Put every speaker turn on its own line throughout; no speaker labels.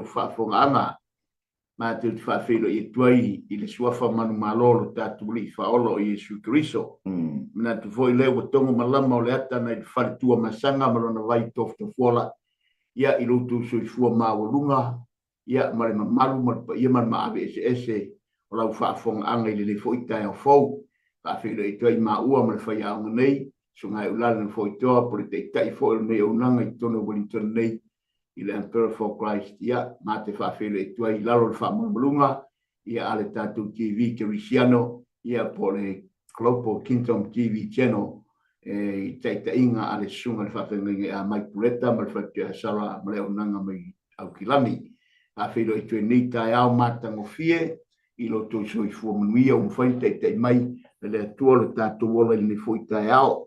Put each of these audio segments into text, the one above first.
faafofogaaga. Matou te faafeiloai atu ai i le Suafa manumalo o lo tatou Alii Faaola o Iesu Keriso. Manatu foi lea ua togo malama o le ata nai le fale Tuamasaga ma lona vai tofutofuola, ia i lo outou soifua maualuga, ia ma le mamalu ma le paia ma le maave eseese o lau faafofogaaga i lenei foi taeao fou. Faafeiloai atu ai maua ma le faiaoga nei, Susuga Eulale Nofoitoa, po o le Taitai foi o lenei auaunaga i totonu o Wellington nei, i le Emperor for Christ, ia, ma te faafeiloai atu ai i lalo o le faamalumaluga, ia, a le tatou TV Kerisiano, ia, po o le Global Kingdom TV Channel, e, i taitaiga a le Susuga i le Faafeagaiga ia Mike Puleta ma le Faletua ia Sarah ma le auaunaga mai Aukilani. Faafeiloai atu ai nei taeao matagofie i lo outou soifua manuia ua mafai ona taitai mai e le Atua lo tatou ola i lenei foi taeao.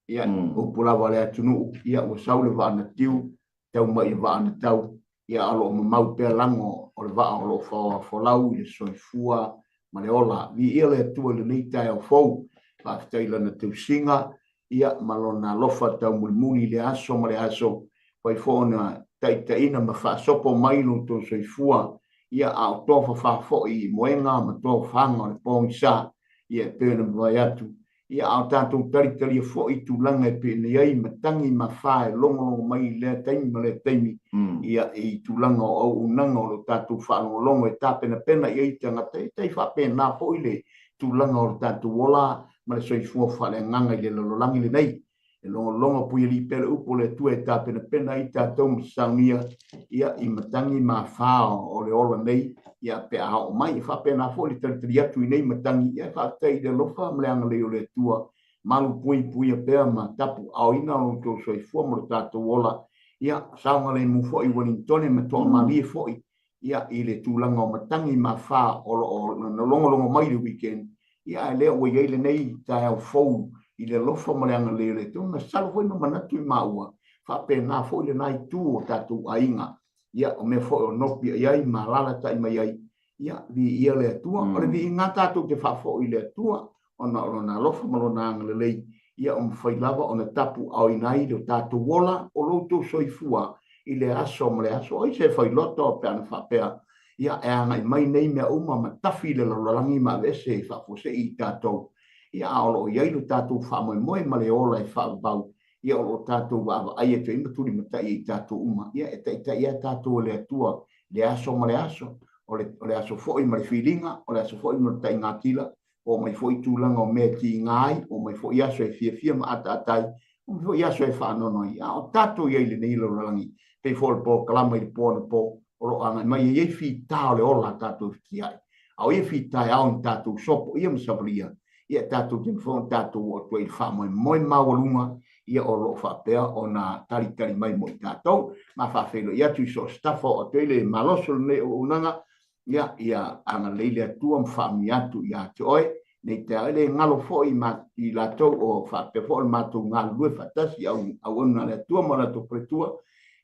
Ia, upu lava a le atunuu, ia ua sau le vaa na tiu, tau mai i le vaa na tau, ia a o lo o mamau pea lago o le vaa o lo o faoafolau i le soifua ma le ola. Viia le Atua i lenei taeao fou, faafetai i Lana tausiga, ia ma Lona alofa taumulimuli i le aso ma le aso, fai foi ona taitaiina ma faasopo mai lo outou soifua, ia a o tofafa foi i moega ma tofaga o le pogisa, ia e pei ona mavae atu. Ia, a o tatou talitalia foi i tulaga e pei ona i ai matagi ma fa e logologo mai i lea taimi ma lea taimi, ia, i tulaga o auaunaga o lo tatou faalogologo e tapenapena i ai tagata, e tai faapena foi le tulaga o le tatou ola ma le soifua faaleagaga i le lalolagi lenei. E logologo puialii pea le upu o le Atua e tapenapena ai tatou ma saunia, ia, i matagi ma fa o le ola nei, ia, pe a oo mai. E faapena foi le talitali atu i nei matagi, ia, e faafetai i le alofa ma le agalelei o le Atua, malu puipuia pea ma tapuaaoina lo outou soifua ma lo tatou ola, ia, saogalemu foi i Ueligitone ma toamalie foi, ia, i le tulaga o matagi ma fa o lo o logologo mai i le weekend, ia, ae lea ua i ai lenei taeao fou i le alofa ma le agalelei o le Atua. Masalo foi ma manatu i maua, faapena foi lena itu o tatou aiga, ia, o mea foi o nopi i ai ma alalatai mai ai, ia, viia le Atua. O le viiga tatou te faafoi i le Atua, ona o Lona alofa ma Lona agalelei, ia o mafai lava ona tapuaaoina ai lo tatou ola, o lo outou soifua i le aso ma le aso. O ai se fai loto pe ana faapea, ia, e agai mai nei mea uma ma tafi i le lalolagi ma aveese e faafuasei i tatou, ia, a o lo o i ai lo tatou faamoemoe ma le ola e faavavau, ia, o lo o tatou vaavaai atu ai ma tulimatai ai i tatou uma, ia, e taitai lava tatou e le Atua i le aso ma le aso, o le, o le aso foi ma le filiga, o le aso foi ma le taigatila, oo mai foi tulaga o mea e tiga ai, oo mai foi aso e fiafia ma ataata ai, oo mai foi aso e faanoano ai. A o tatou i ai i lenei lalolagi, pei foi o le polokalama i le po anapo, o lo o agai mai e i ai fita o le ola a tatou e fetiai. A o ia fita e ao ona tatou sopoia ma savalia, ia tatou te mafai ona tatou oo atu ai i le faamoemoe maualuga, ia o lo o faapea ona talitali mai mo i tatou. Ma faafeiloai atu i so o se tafa o atu ai le malosi o lenei auaunaga, Ia, ia agalelei le Atua ma faamanuia atu ia te oe, nei te e le galo foi ma i latou o faapea foi o le matou galulue faatasi au auauna a le Atua ma o latou faletua,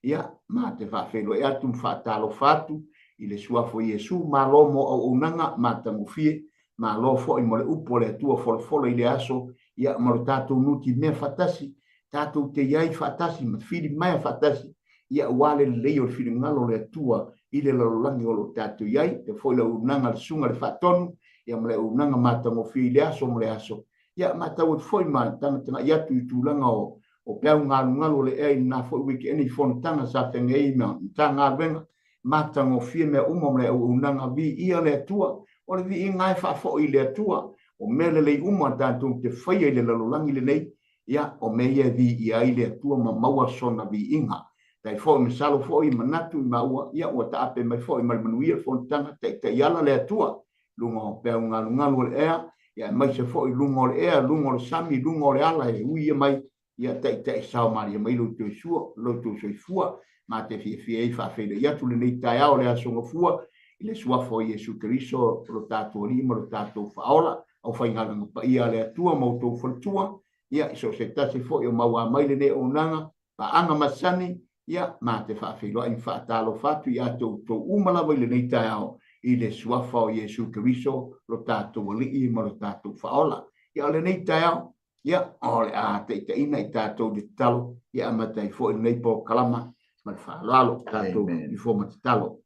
ia, ma te faafeiloai atu ma faatalofa atu i le Suafa o Iesu, malo mo auaunaga matagofie, malo foi mo le upu a le Atua folafola i le aso, ia, ma lo tatou nutimea faatasi, tatou te i ai faatasi ma filimaea faatasi, ia aua le lelei o le finagalo o le Atua i le lalolagi o lo o tatou i ai, e foi le auaunaga a le Susuga i le Faatonu, ia ma le auaunaga matagofie i le aso ma le aso. Ia matau atu foi ma tagatagai atu i tulaga o o peau galugalu o le ea i lena foi weekend i fonotaga sa feagai ai ma Matagaluega, matagofie mea uma ma le auaunaga, viia le Atua. O le viiga e faafoi i le Atua, o mea lelei uma tatou te faia i le lalolagi lenei, Ia, o mea ia e viia ai le Atua ma maua sona viiga. Tai foi masalo foi manatu i maua, ia ua taape mai foi ma le manuia le fonotaga, taitaiala le Atua i luga o peau galugalu o le ea, ia aemaise foi luga o le ea, luga o le sami, luga o le ala e uia mai, ia taitai sao malie mai lo outou soifua. Ma te fiafia ai faafeiloai atu lenei taeao o le Aso Gafua i le Suafa o Iesu Keriso lo tatou Alii ma lo tatou Faaola. Aufaigaluega paia a le Atua ma outou faletua, ia, i so o se tasi foi o mauā mai lenei auaunaga, paaga masani, ia, ma te faafeiloai ma faatalofa atu ia te outou uma lava i lenei taeao, i le Suafa o Iesu Keriso, lo tatou Alii ma lo tatou Faaola. Ia, o lenei taeao, ia, o le a taitaiina i tatou i le tatalo, ia, amata ai foi lenei polokalama ma le faaaloalo, tatou ifo ma tatalo.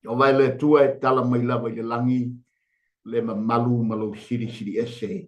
Ieova e le Atua e tala mai lava i le lagi le mamalu ma lou silisili ese.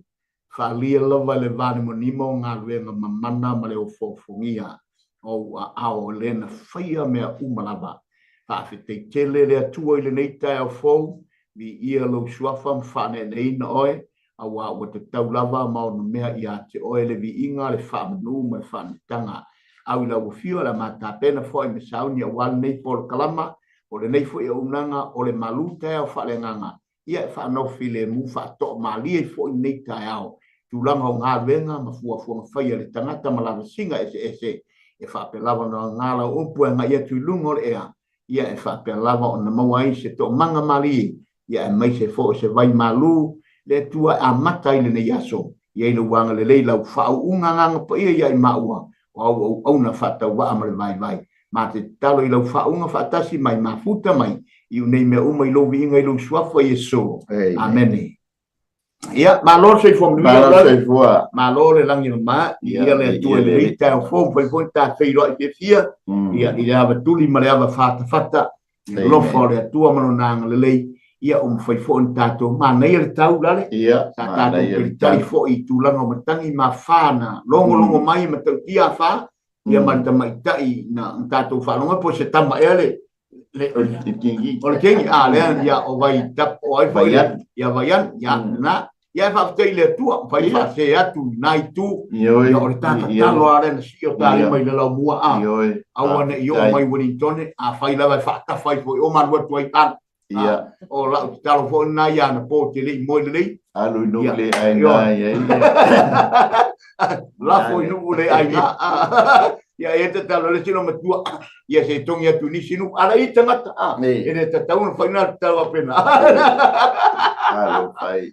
Faaalia lava e le vanimonimo galuega mamana ma le ofoofogia o ou aao e le na faia mea uma lava. Faafetai tele le Atua i lenei taeao fou, viia lou suafa ma faaneeneina oe, auā ua tatau lava ma ono mea ia te oe le viiga, le faamanu ma le faanetaga. Au i lau afio, o le a ma tapena foi ma sauni auā lenei polokalama, o lenei foi auaunaga o le malu taeao faaleagaga, ia e faanofilemu faatoamalie ai foi lenei taeao, tulaga o galuega ma fuafuaga fai a le tagata ma lavasiga eseese, e faapea lava ona aoga lau upu e agai atu i luga o le ea, ia e faapea lava ona maua ai se toomaga malie, ia aemaise foi o se vai malu le Atua e amata ai lenei aso, ia i lou agalelei lau faauuga agaga paia ia i maua, o au auauna faatauvaa ma le vaivai. Ma te tatalo i lau faauuga faatasi mai mafuta mai i unei mea uma i lou viiga i lou suafa Iesu. Amene. Ia, malo le soifua manuia.
Malo le soifua.
Malo le lagi e mama. Ia le Atua i lenei taeao fou, mafai foi ona ta feiloai fiafia, ia, i le ava tuli ma le ava fatafata, i le alofa o le Atua ma lona agalelei, ia, ua mafai foi ona tatou manaia le tau lale.
Ia,
Sa tatou
manaia le
talitali
tau.
foi i tulaga o matagi ma afa na logologo mai e matautia afa, ia ma le tamaitai na tatou faalogo ai, po o se tama ea le
O
le kingi, a lea, ia, o vai tap, o ai foi le, ia Vaianu, ia, lena. Ia, e faafetai i le Atua, mafai faasee atu i na itu,
Ioe,
ia, o le ta tatalo lava lea na sii o ta lima i le laumua, a,
Ioe,
aua ne i oo mai Wellingtone, afai lava e faatafa ifo i o ma alu atu ai, alu.
Ia.
O lau tatalo foi lena ia anapo ou te le i moe lelei.
Alu i nuu le aiga i ai.
Lafo i nuu le aiga. Ia e tatalo le sino matua. Ia se togi atu nisi nuu. Ala i tagata. E le tatau ona fai na tatalo apena.
Malo fai.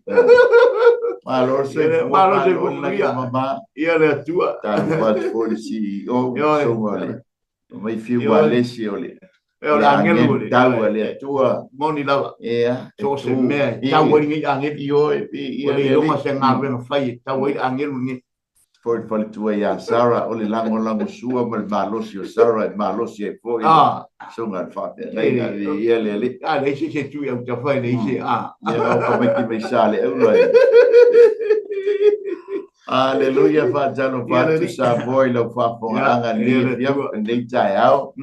Malo se
malo se manuia. Ia le Atua.
Talofa atu foi le CEO, susuga le mai fiu alesi o le
E o le agelu o le
tau a le Atua.
Moni lava.
Ia,
so o se mea e tau ai lenei agelu.
Ioe,
Ua le iloga se galuega fai e tau ai le agelu lenei.
Foi le faletua ia Sara, o le lagolagosua ma le malosi o Sara e malosi ai foi le susuga i le faafeagaiga. Ia le Alii.
A leai se isi e tui autafa, e leai se a.
Ia, o tamaiti mai Saleaula e. Aleluia, faatalofa atu Samoa i lau faafofogaaga i lenei afiafi, lenei taeao.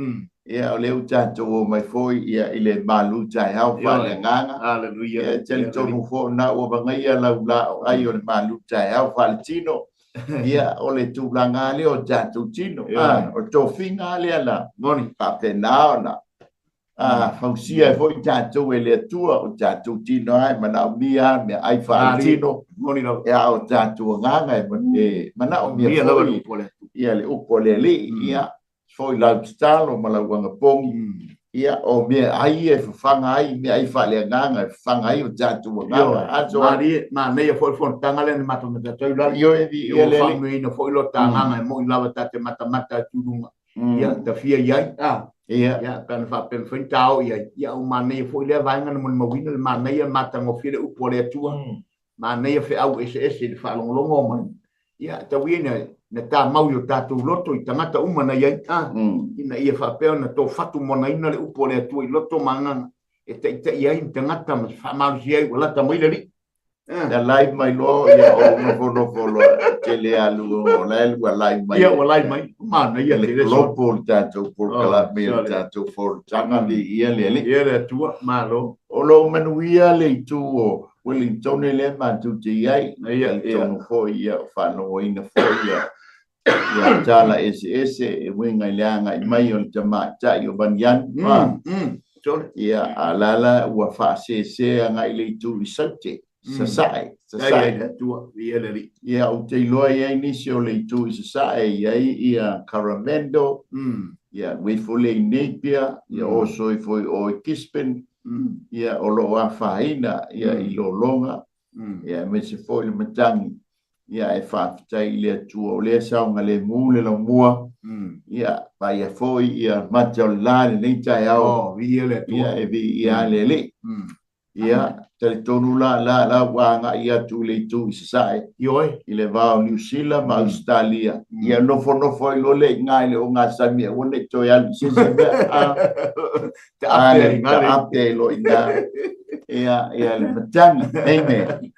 Ia, o lea ua tatou omai foi ia, i le malu taeao faaleagaga.
Aleluia.
Ia, e talitonu foi o lena ua vagaia lau laoai o le malu taeao faaletino. Ia, o le tulaga lava lea o tatou tino. O le tofiga lava lea na faapena ona fausia ai foi tatou e le Atua, o tatou tino lava e manaomia lava meaai faaletino, a o tatou agaga e manaomia foi ia le upu a le Alii. Ia, foi lau tatalo ma lau agapogi, ia, o meaai ia e fafaga ai, meaai faaleagaga e fafaga ai o tatou agaga. Aso
Malie, manaia foi le fonotaga lea na matamata atu ai.
Ioe,
Ia, ua faamanuiaina foi lo ta agaga e moi lava ta te matamata atu i luga. Ia, tafia i ai.
Ia.
Ia, pe ana faapea mafai ona ta oo i ai. Ia, ua manaia foi lea vaega na molimauina le manaia, le matagofie le upu a le Atua. Manaia feau eseese i le faalogologo mai. Ia, tau ia ina, ina tamau i o tatou loto i tagata uma na i ai, ina ia faapea ona tofatumonaina le upu a le Atua i loto ma agaga e taitai ai ni tagata ma faamalosia ai ua lata mai le Alii.
Na live mai loa, ia ou nofonofo loa, te le alu o la e ua live mai.
Ia ua live mai. Manaia
le global le tatou polokalame, le tatou fonotaga, viia le Alii.
Ia le Atua, malo.
O lo o manuia le itu o Wellington lea matou te i ai.
Ia,
talitonu foi ia o faalogoina foi ia ia tala eseese e uiga i le agai mai o le tamaitai o Vaniani. Ia, a la la ua faasese agai i le itu i Saute, Sasae,
Sasae. Le Atua, viia le Alii.
Ia, ou te iloa e i ai nisi o le itu i Sasae, e i ai ia Caramendo, ia uifo lea i Napier, ia oso ifo i o i Gisborne, ia o lo o afaina ia i lologa, ia aemaise foi le matagi. Ia ae faafetai i le Atua o lea e saogalemu le laumua, ia vaia foi ia mata o le la i lenei taeao.
Oh, viia le Atua.
Ia e viia le Alii. Ia, talitonu la la la ua agai atu i le itu i Sasae.
Ioe.
I le va o Niu Sila ma Ausetalia. Ia nofonofo ai loa lea i ina i le ogasami aua ne i toe alu i se isi mea.
Taape ai i ina.
Taape ai loa i ina. Ia, ia le matagi. Amen.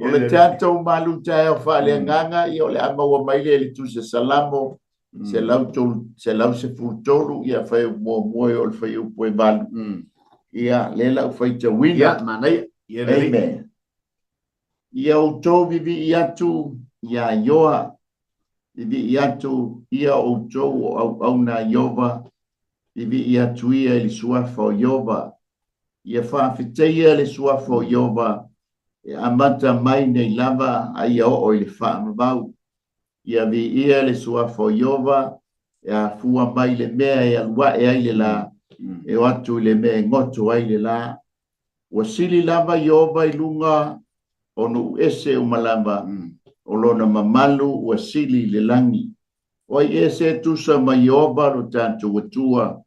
O le tatou malu taeao faaleagaga, ia o le a maua mai lea i le Tusi a Salamo, 113, ia fuaiupu muamua e oo i le fuaiupu e 8. Ia, lea la ua faitauina.
Ia, manaia. Ia lelei.
Amen. Ia outou vivii atu iā Ioa, vivii atu ia outou o auauna a Ieova, vivii atu ia i le suafa o Ieova. Ia faafetaia le suafa o Ieova, e amata mai nei lava a ia oo i le faavavau. Ia viia le suafa o Ieova, e afua mai le mea e alu ae ai le lā, e o atu i le mea e goto ai le lā. Ua sili lava Ieova i luga o nuu ese uma lava, o lona mamalu ua sili i le lagi. O ai ea se tusa ma Ieova lo tatou Atua,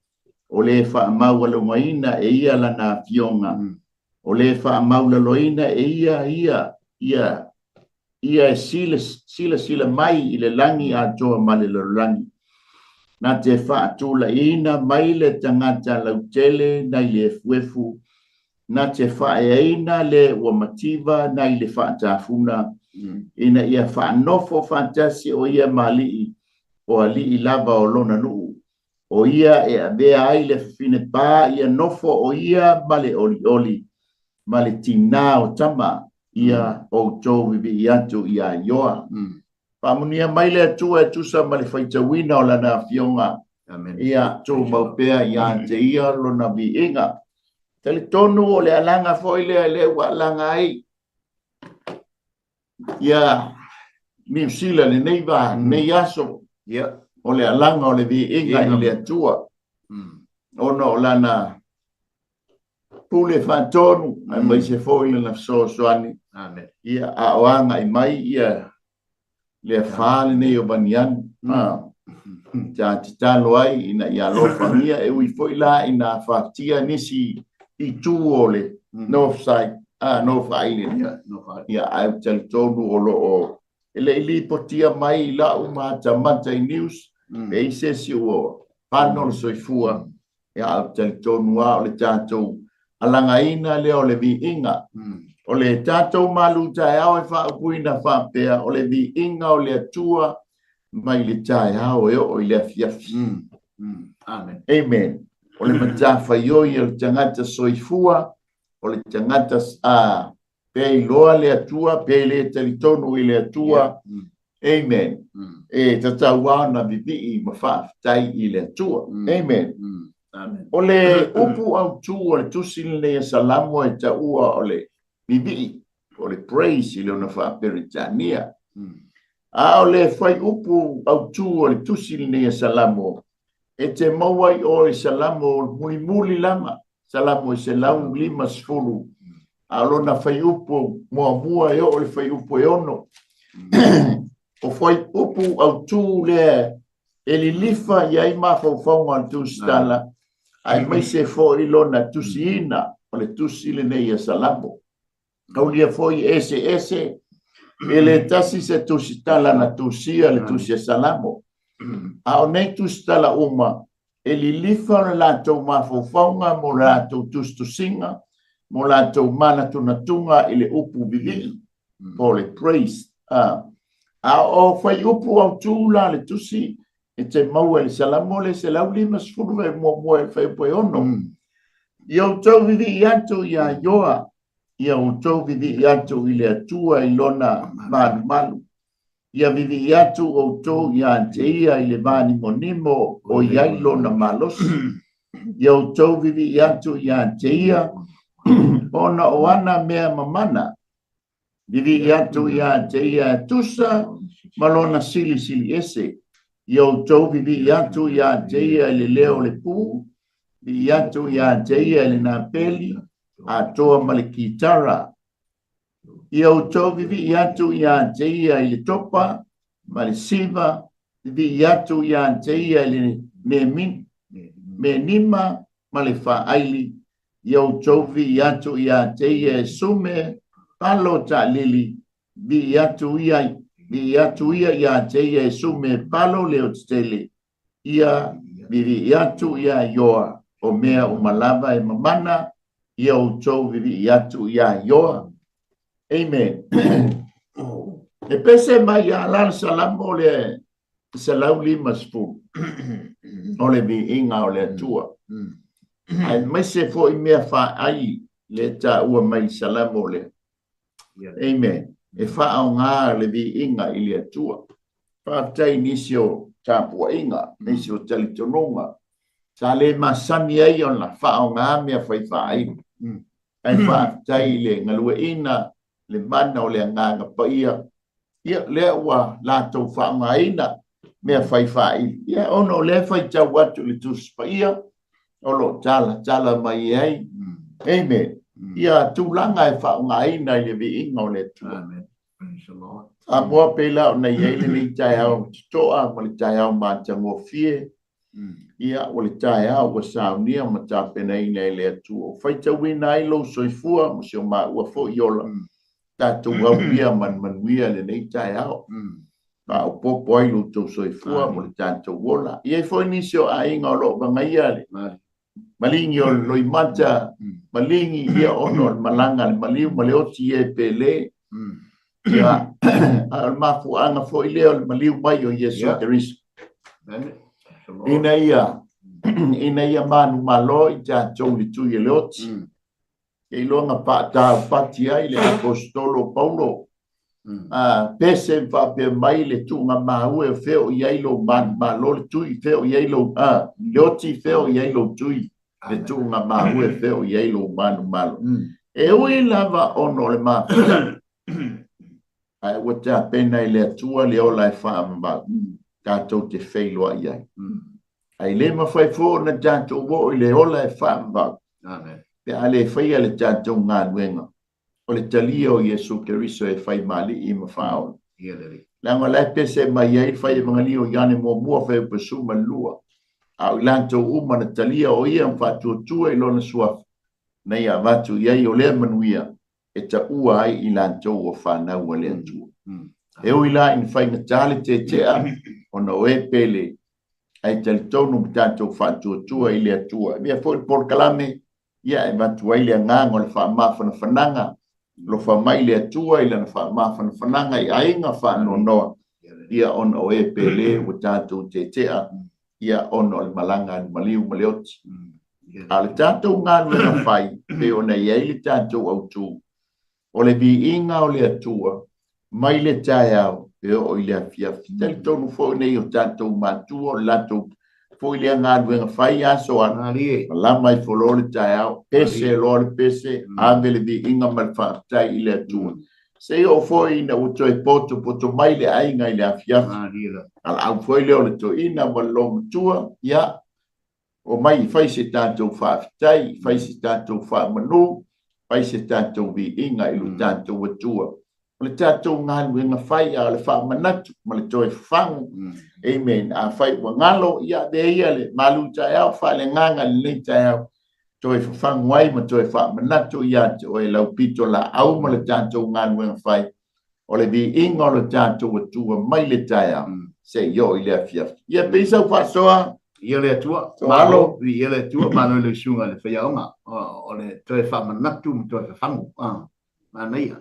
o le faamaualugaina e ia lana afioga, o le faamaulaloina e ia ia ia ia e silasila mai i le lagi atoa ma le lalolagi. Na te faatulaiina mai le tagata lautele nai le efuefu, na te faaeaina le ua mativa nai le faatafuna, ina ia faanofo faatasi o ia ma alii, o alii lava o lona nuu. O ia e avea ai le fafine pa ia nofo o ia ma le olioli, ma le tinā o tama, ia outou vivii atu iā Ioa. Faamanuia mai le Atua e tusa ma le faitauina o Lana Afioga.
Amen.
Ia tumau pea ia te Ia Lona viiga. Talitonu o le alaga foi lea lea ua alaga ai ia Niu Sila lenei va, lenei aso.
Ia.
O le alaga o le viiga i le Atua. Ona o Lana pule faatonu, aemaise foi lana fesoasoani.
Amen.
Ia, a o agai mai ia le afa lenei o Vaniani. Sa tatalo ai ina ia alofagia, e ui foi la ina afatia nisi itu o le North Side, North Island.
Ia, North Island.
Ia, ae ou te talitonu o lo o e le i lipotia mai i lau matamata i news, pe i ai se isi ua pano le soifua. Ia, ae ou te talitonu lava o le tatou alagaina lea o le viiga. O le tatou malu taeao e faaupuina faapea, o le viiga o le Atua mai le taeao e oo i le afiafi.
Amen.
Amen. O le matafaioi o le tagata soifua, o le tagata pe iloa le Atua, pe le talitonu i le Atua. Amen. E tatau lava ona vivii ma faafetai i le Atua. Amen.
Amen.
O le upu autu o le tusi lenei a Salamo e taua o le vivii, o le praise i lona faa-Peretania. A o le fuaiupu autu o le tusi lenei a Salamo, e te maua i o i Salamo mulimuli lava, Salamo e 150, a o lona fuaiupu muamua e oo i le fuaiupu e 6. O fuaiupu autu lea e lilifa i ai mafaufauga o le tusitala, aemaise foi lona tusiina o le tusi lenei a Salamo. Aulia foi e eseese, e le tasi se tusitala na tusia le tusi a Salamo. A o nei tusitala uma, e lilifa o le latou mafaufauga mo le latou tusitusiga, mo latou manatunatuga i le upu vivii, po o le praise. A o fuaiupu autu la le tusi e te maua i le Salamo le 150 e muamua e fuaiupu e 6. Ia outou vivii atu iā Ioa, ia outou vivii atu i le Atua i lona malumalu. Ia vivii atu outou ia te ia i le vanimonimo o i ai lona malosi. Ia outou vivii atu ia te ia ona o ana mea mamana. Vivii atu ia te ia e tusa ma lona silisili ese. Ia outou vivii atu ia te ia i le leo o le pū, vivii atu ia te ia i le napeli, atoa ma le kitara. Ia outou vivii atu ia te ia i le topa ma le siva, vivii atu ia te ia i le menima ma le faaili, Ia outou vii atu ia te ia e sume palo taalili, vii atu ia, vii atu ia ia te ia e sume palo leo tetele, ia vivii atu ia Ioa, o mea uma lava e mamana, ia outou vivii atu ia Ioa. Amen. E pese mai ia la le Salamo le 150 o le viiga o le Atua. Aemaise foi mea faai le taua mai Salamo lea. Amen. E faaaoga le viiga i le Atua. Faafetai i nisi o tapuaiga, nisi o talitonuga sa le masani ai ona faaaoga mea fai faaili. Ae faafetai i le galueaiina le mana o le Agaga Paia, ia lea ua latou faaaogaina mea fai faaili. Ia ona o lea e faitau atu i le Tusi Paia o lo o talatala mai ai. Amen. Ia tulaga e faaaogaina i le viiga o le Atua.
Amen. Praise the Lord.
Samoa pei la ona i ai lenei taeao totoa ma le taeao matagofie. Ia, o le taeao ua saunia ma tapenaina e le Atua, ua faitauina ai lou soifua ma si o maua foi ola, tatou aulia ma le manuia lenei taeao. Faaopoopo ai lo outou soifua mo le tatou ola. E i ai foi nisi o aiga o lo o vagaia le maligi o le loimata, maligi ia ona o le malaga a le maliu ma le oti e pele. Ia, a o le mafuaaga foi lea o le maliu mai o Iesu Keriso. Ina ia manumalo i tatou i le tui e le oti. Ke iloa na paataupati ai le aposetolo o Paulo. Pese faapea mai le tuuga maua e fea o i ai lou manumalo le tui, fea o i ai lou, le oti, fea o i ai lou tui, le tuuga maua e fea o i ai lou manumalo. E ui lava ona o le mafuta, ae ua tapena e le Atua le ola e faavavau, tatou te feiloai ai. Ae le mafai foi ona tatou oo i le ola e faavavau, pe a le faia le tatou galuega o le talia o Iesu Keriso e fai ma Alii ma Faaola. Leaga o la e pese mai ai le fai Evangelio o Ioane muamua fuaiupu 12, a o i latou uma na talia o ia ma faatuatua i lona suafa, na ia avatu i ai o lea manuia e taua ai i latou o fanau a le Atua. E ui la ina faigata le tetea ona o e pele, ae talitonu ma tatou faatuatua i le Atua. E avea foi le polokalame, ia e avatu ai le agaga o le faamafanafanaga, alofa mai le Atua i lana faamafanafanaga i aiga faanoanoa, ia ona o e pele ua tatou tetea, ia ona o le malaga a le maliu ma le oti. A o le tatou galuega fai, pei ona i ai le tatou autu, o le viiga o le Atua mai le taeao e oo i le afiafi. Talitonu foi nei o tatou matua, o le latou foi lea galuega fai aso ala, malama i folo le taeao, pese loa le pese, ave le viiga ma le faafetai i le Atua. Se i oo foi ina ua toe potopoto mai le aiga i le afiafi, alaau foi lea o le toeaina ma le lomatua, ia, omai fai se tatou faafetai, fai se tatou faamanu, fai se tatou viiga i lo tatou Atua. O le tatou galuega fai, a o le faamanatu ma le toe fafagu. Amen. Afai ua galo, ia avea ia le malu taeao faaleagaga i lenei taeao, toe fafagu ai ma toe faamanatu ia te oe lau pito laau ma le tatou galuega fai, o le viiga o le tatou Atua mai le taeao seia oo i le afiafi. Ia pei sau faasoa.
Ia le Atua, malo, ia le Atua, malo i le susuga i le faiaoga, o le toe faamanatu ma toe fafagu. Manaia.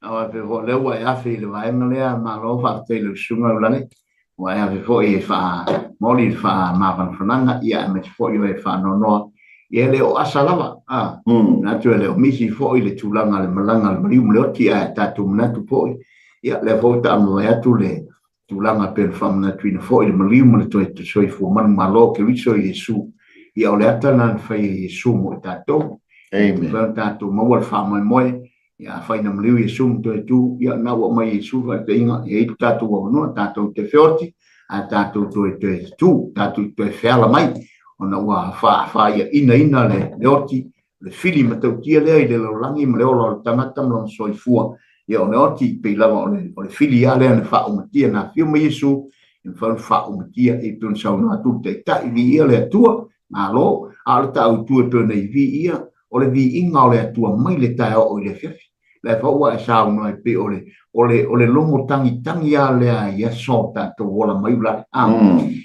Aua pei foi o lea ua e afe i le vaega lea, malo faafetai i lau susuga Ulalei. Ua e afe foi e faamoli le faamafanafanaga, ia aemaise foi o e faanoanoa. Ia e le o asa lava, manatu e le o misi foi le tulaga le malaga a le maliu ma le oti, ae tatou manatu foi, ia lea foi ua taamavae atu le tulaga pei ona faamanatuina foi le maliu ma le toe soifua manumalo o Keriso Iesu. Ia o le ata lena na fai e Iesu mo i tatou.
Amen.
Mafai ona tatou maua le faamoemoe, ia afai na maliu Iesu ma toe tu, ia na ua aumai Iesu faataitaiga, e i ai lo tatou avanoa, tatou te feoti, ae tatou toe toe tu, tatou toe feala mai, ona ua faaiainaina le oti, le fili matautia lea i le lalolagi ma le ola o le tagata ma lona soifua. Ia o le oti, pei lava o le fili lava lea na faaumatia, na afio mai Iesu, e mafai ona faaumatia, e pei ona saunoa atu le Taitai, viia le Atua, malo, a o le taautu e pei ona i viia, O le viiga o le Atua mai le taeao oo i le afiafi. La e foi ua e saunoa e pei o le, o le, o le logo tagitagi lava lea i aso o tatou ola mai ulale. A,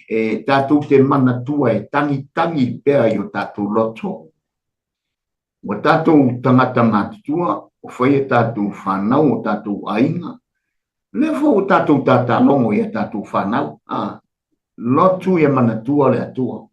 e tatou te manatua e tagitagi pea i o tatou loto. Ua tatou tagata matutua, o fai a tatou fanau, o tatou aiga, lea foi ua tatou tatalogo i a tatou fanau. A, lotu ia manatua le Atua.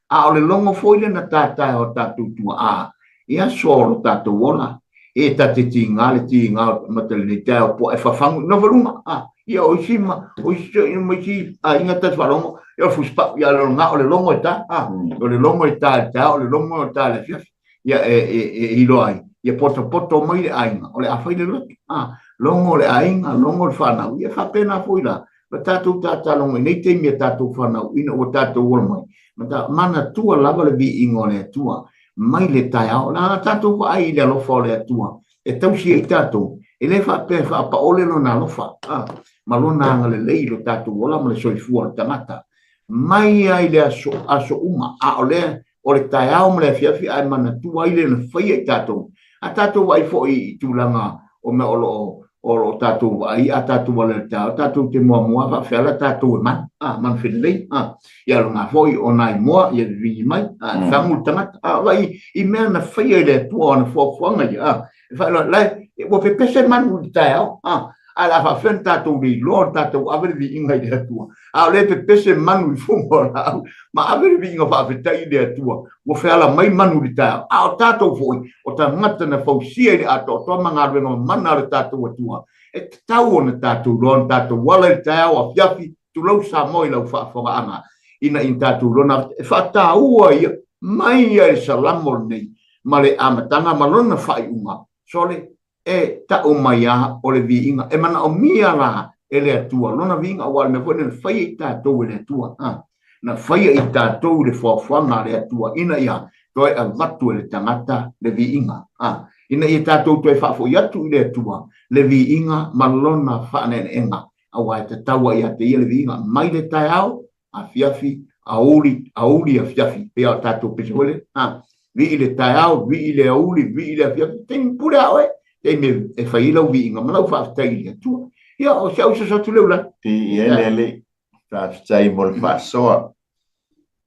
A o le logo foi lea na tātae o tatou tuaa i aso o lo tatou ola, e ta te tiga le tiga o mata lenei taeao po e fafagu i nofo luga. A, ia o isi ma, o isi toeaiina ma isi aiga ta te faalogo, ia o le fusipau, ia o le o le logo e ta, a, o le logo e ta i le taeao, o le logo e ta i le afiafi, ia e, e, e iloa ai, ia potopoto mai le aiga, o le a fai le loto, a, logo le aiga, logo le fanau, ia faapena foi la, ma tatou tatalogo i nei taimi a tatou fanau ina ua tatou ola mai, ma ta manatua lava le viiga o le Atua mai le taeao. La tatou vaai i le alofa o le Atua e tausi ai tatou, e le faapea e faapaole lona alofa a, ma lona agalelei i lo tatou ola ma le soifua o le tagata mai ai le aso, aso uma, a o lea o le taeao ma le afiafi ae manatua ai le na faia i tatou. A tatou vaai foi i tulaga o mea o lo o o lo o tatou vaai a tatou ala i le taeao, tatou te muamua faafeala tatou e manu, a, manu felelei, a, ia lona foi o nai moa, ia vivini mai, a, e fagu le tagata, a, vaai i mea na faia i le Atua o ana fuafuaga ia, a, e faailoa, la, ua pepese manu i le taeao, a, ae o le a faafefea ona tatou le iloa ona tatou ave le viiga i le Atua, a o lea e pepese manu i fuga o laau, ma ave le viiga faafetai i le Atua, ua feala mai manu i le taeao. A o tatou foi, o tagata na fausia i le atoatoa ma galuega mamana a le tatou Atua, e tatau ona tatou iloa ona tatou ala i le taeao afiafi, tulou Samoa i lau faafofogaaga, ina ia tatou iloa na e faataua ia mai ia i le Salamo lenei ma le amataga ma lona faaiuga, sole, e tau mai a o le viiga e manaomia la e le Atua lona viiga, aua o le mea foi lea na faia i tatou e le Atua, a na faia i tatou i le foafoaga a le Atua ina ia toe avatu e le tagata le viiga, a ina ia tatou toe faafoi atu i le Atua le viiga ma lona faaneeneega, aua e tatau ai ia te ia le viiga mai le taeao afiafi, aoauli, aoauli afiafi, pei o tatou pese foi lea, a, vii le taeao, vii le aoauli, vii le afiafi, taimi pule a oe, taimi e fai ai lau viiga ma lau faafetai i le Atua. Ia, o si au soso atu lea ulani.
I ai le Alii, faafetai mo le faasoa.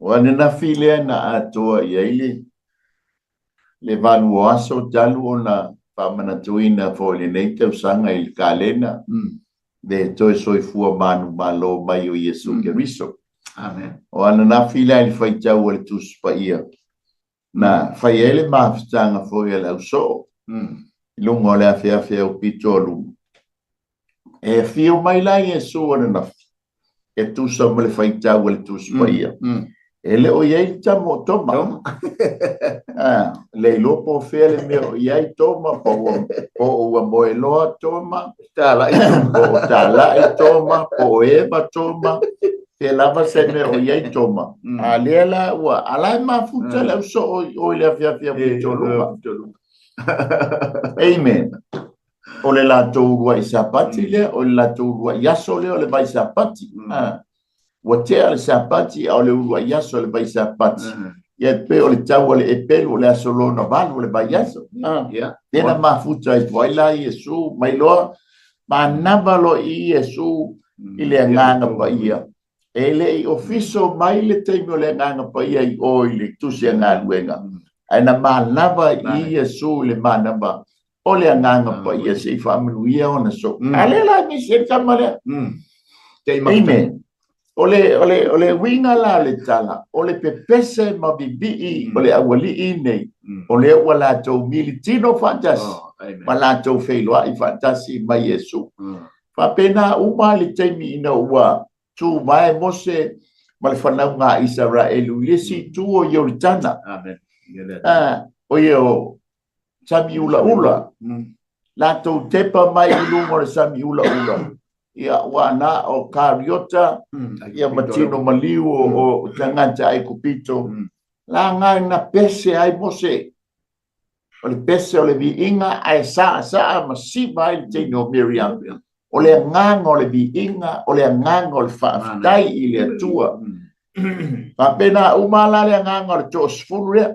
O ananafi lea na atoa i ai le le valu o aso talu ona faamanatuina foi i lenei tausaga i le kalena le toe soifua manumalo mai o Iesu Keriso.
Amen.
O ananafi la i le faitau a le Tusi Paia, na fai ai le mafutaga foi a le ausoo i luga o le afeafe aupito o luma. E afio mai la Iesu ananafi e tusa ma le faitau a le Tusi Paia. E le o i ai le tama o Toma.
Toma.
Ah, le iloa po o fea le mea o i ai Toma, po ua, po ua moe loa Toma,
Talai
po o talai Toma, po o eva Toma, pe lava se mea o i ai Toma. A lea la ua, a la e mafuta le ausoo i o i le afiafi aupito luga. Amen. O le latou uluai Sapati lea, o le latou uluai aso lea o le vai Sapati. Ah, ua tea le Sapati, a o le uluai aso o le vai Sapati. Ia e pei o le tau a le epelu o le aso lona valu o le vai aso. Ah, lea na mafuta ai foi la Iesu mai loa, manava loa i Iesu i le Agaga Paia. E le i ofiso mai le taimi o le Agaga Paia i o i le tusi a galuega, ae na manava i Iesu i le manava o le Agaga Paia se i faamanuia ona soo. A lea la misi ai le tama lea. Amen. O le, o le, o le uiga la o le tala, o le pepese ma vivii o le aualii nei, o lea ua latou militino faatasi ma latou feiloai faatasi ma Iesu. Faapena uma le taimi ina ua tuvae Mose ma le fanauga a Isaraelu i le isi itu o Ioritana.
Amen.
Ah, o ia o sami ulaula. Latou tepa mai i luga o le sami ulaula. Ia, ua na o kariota, ia ma tino maliu o tagata Aikupito. La nga na pese ai Mose. O le pese o le viiga ae saasaa ma siva ai le teine o Miriam. O le agaga o le viiga, o le agaga o le faafetai i le Atua. Faapena uma la le agaga o le toasefulu lea.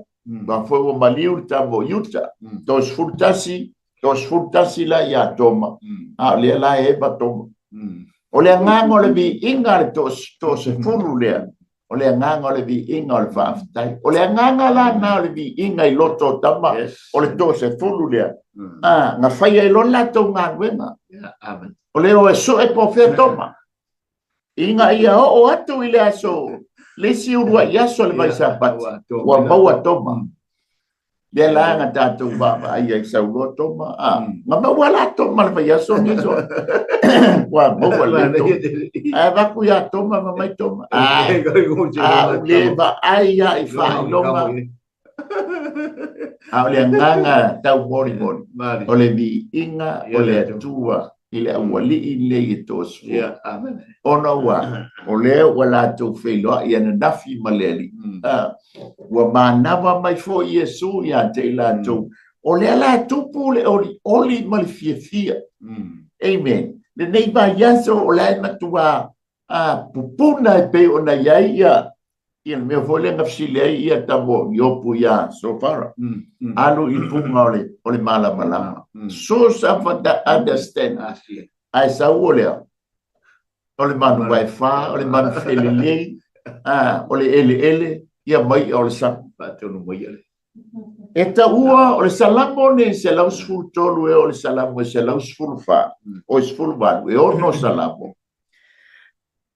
Aua foi ua maliu le tama o Iuta. 31, 31 la ia Toma, a o lea la e eva Toma. O le agaga o le viiga le toasefulu lea, o le agaga o le viiga o le faafetai. O le agaga la na o le viiga i loto o tama, o le toasefulu lea. Na fai ai loa le latou galuega. O le o e sue po o fea Toma. Ina ia oo atu i le aso, le isi uluai aso o le Vaisapati, ua maua Toma. Lea la na tatou vaavaai ai sauloa Toma. Na maua la Toma le vaiaso nei so. Ua maua le Toma. Ae avatu ia Toma ma mai Toma. A u le vaai ia i faailoga. A o le agaga tau molimoli, o le viiga o le Atua i le aualii lenei e toasefulu. Ona ua o lea ua latou feiloai ananafi ma le Alii. Ua manava mai foi Iesu ia te i latou. O lea la e tupu le olioli ma le fiafia. Amen. Lenei vaiaso o la e matua pupuna e pei ona i ai ia le mea foi lea na fesili ai ia tamo Iopu ia Sofara. Alu i puga o le malamalama. Source of understanding. Ae sau o lea, o le manu vaefa, o le manu felelei, o le eleele, ia mai o le sami. E taua o le Salamo nei 113 e o le Salamo e 114, o e 18, e ono Salamo.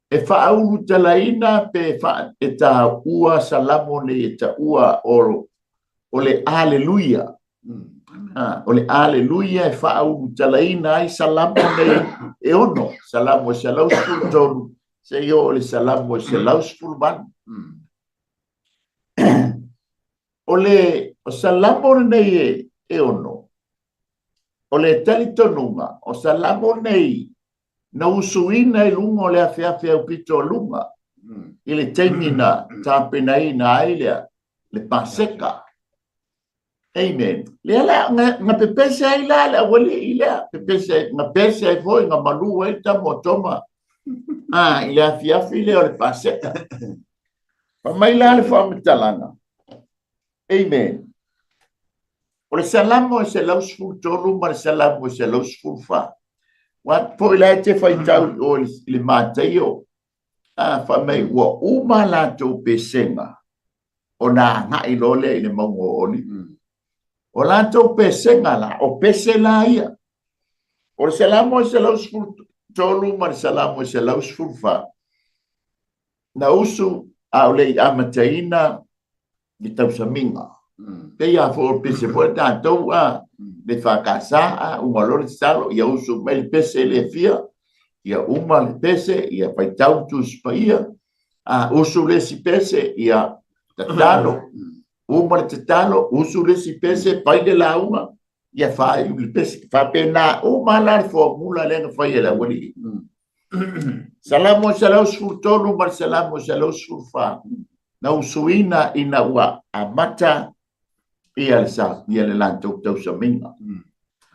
E faaulutalaina pe e taua Salamo nei e taua o le Aleluia. O le Aleluia e faaulutalaina ai Salamo nei e ono, Salamo e 113, seia oo i le Salamo e 118. O le Salamo lenei e ono, o le talitonuga, o Salamo nei na usuina i luga o le afeafe au pito o luga, i le taimi na tapenaina ai lea, le Paseka. Amen. Lea la, na pepese ai la le aualii lea, pepese ai, na pese ai foi, na malu ai le tama o Toma, i le afiafi lea o le Paseka. Fai mai la le faamatalaga. Amen. O le Salamo e 113 ma le Salamo e 114. Ua foi la e te faitau i o i le Mataio, fai mai ua uma latou pesega ona agai loa lea i le mauga o Oliva. O latou pesega la, o pese la ia. O le Salamo e 113 ma le Salamo e 114, na usu a o le i amataina le tausamiga. Pei a foi o pese foi tatou a le whakasa a uma loa le tatalo, ia usu mai le pese le fia, ia uma le pese, ia faitau Tusi Paia, a usu le isi pese, ia tatalo, uma le tatalo, usu le isi pese, fai le lauga, ia faaiu le pese. Faapena uma la le formula lea na fai e le aualii. Salamo e 113 ma le Salamo e 114, na usuina ina ua amata ia le sa, ia le latou tausamiga.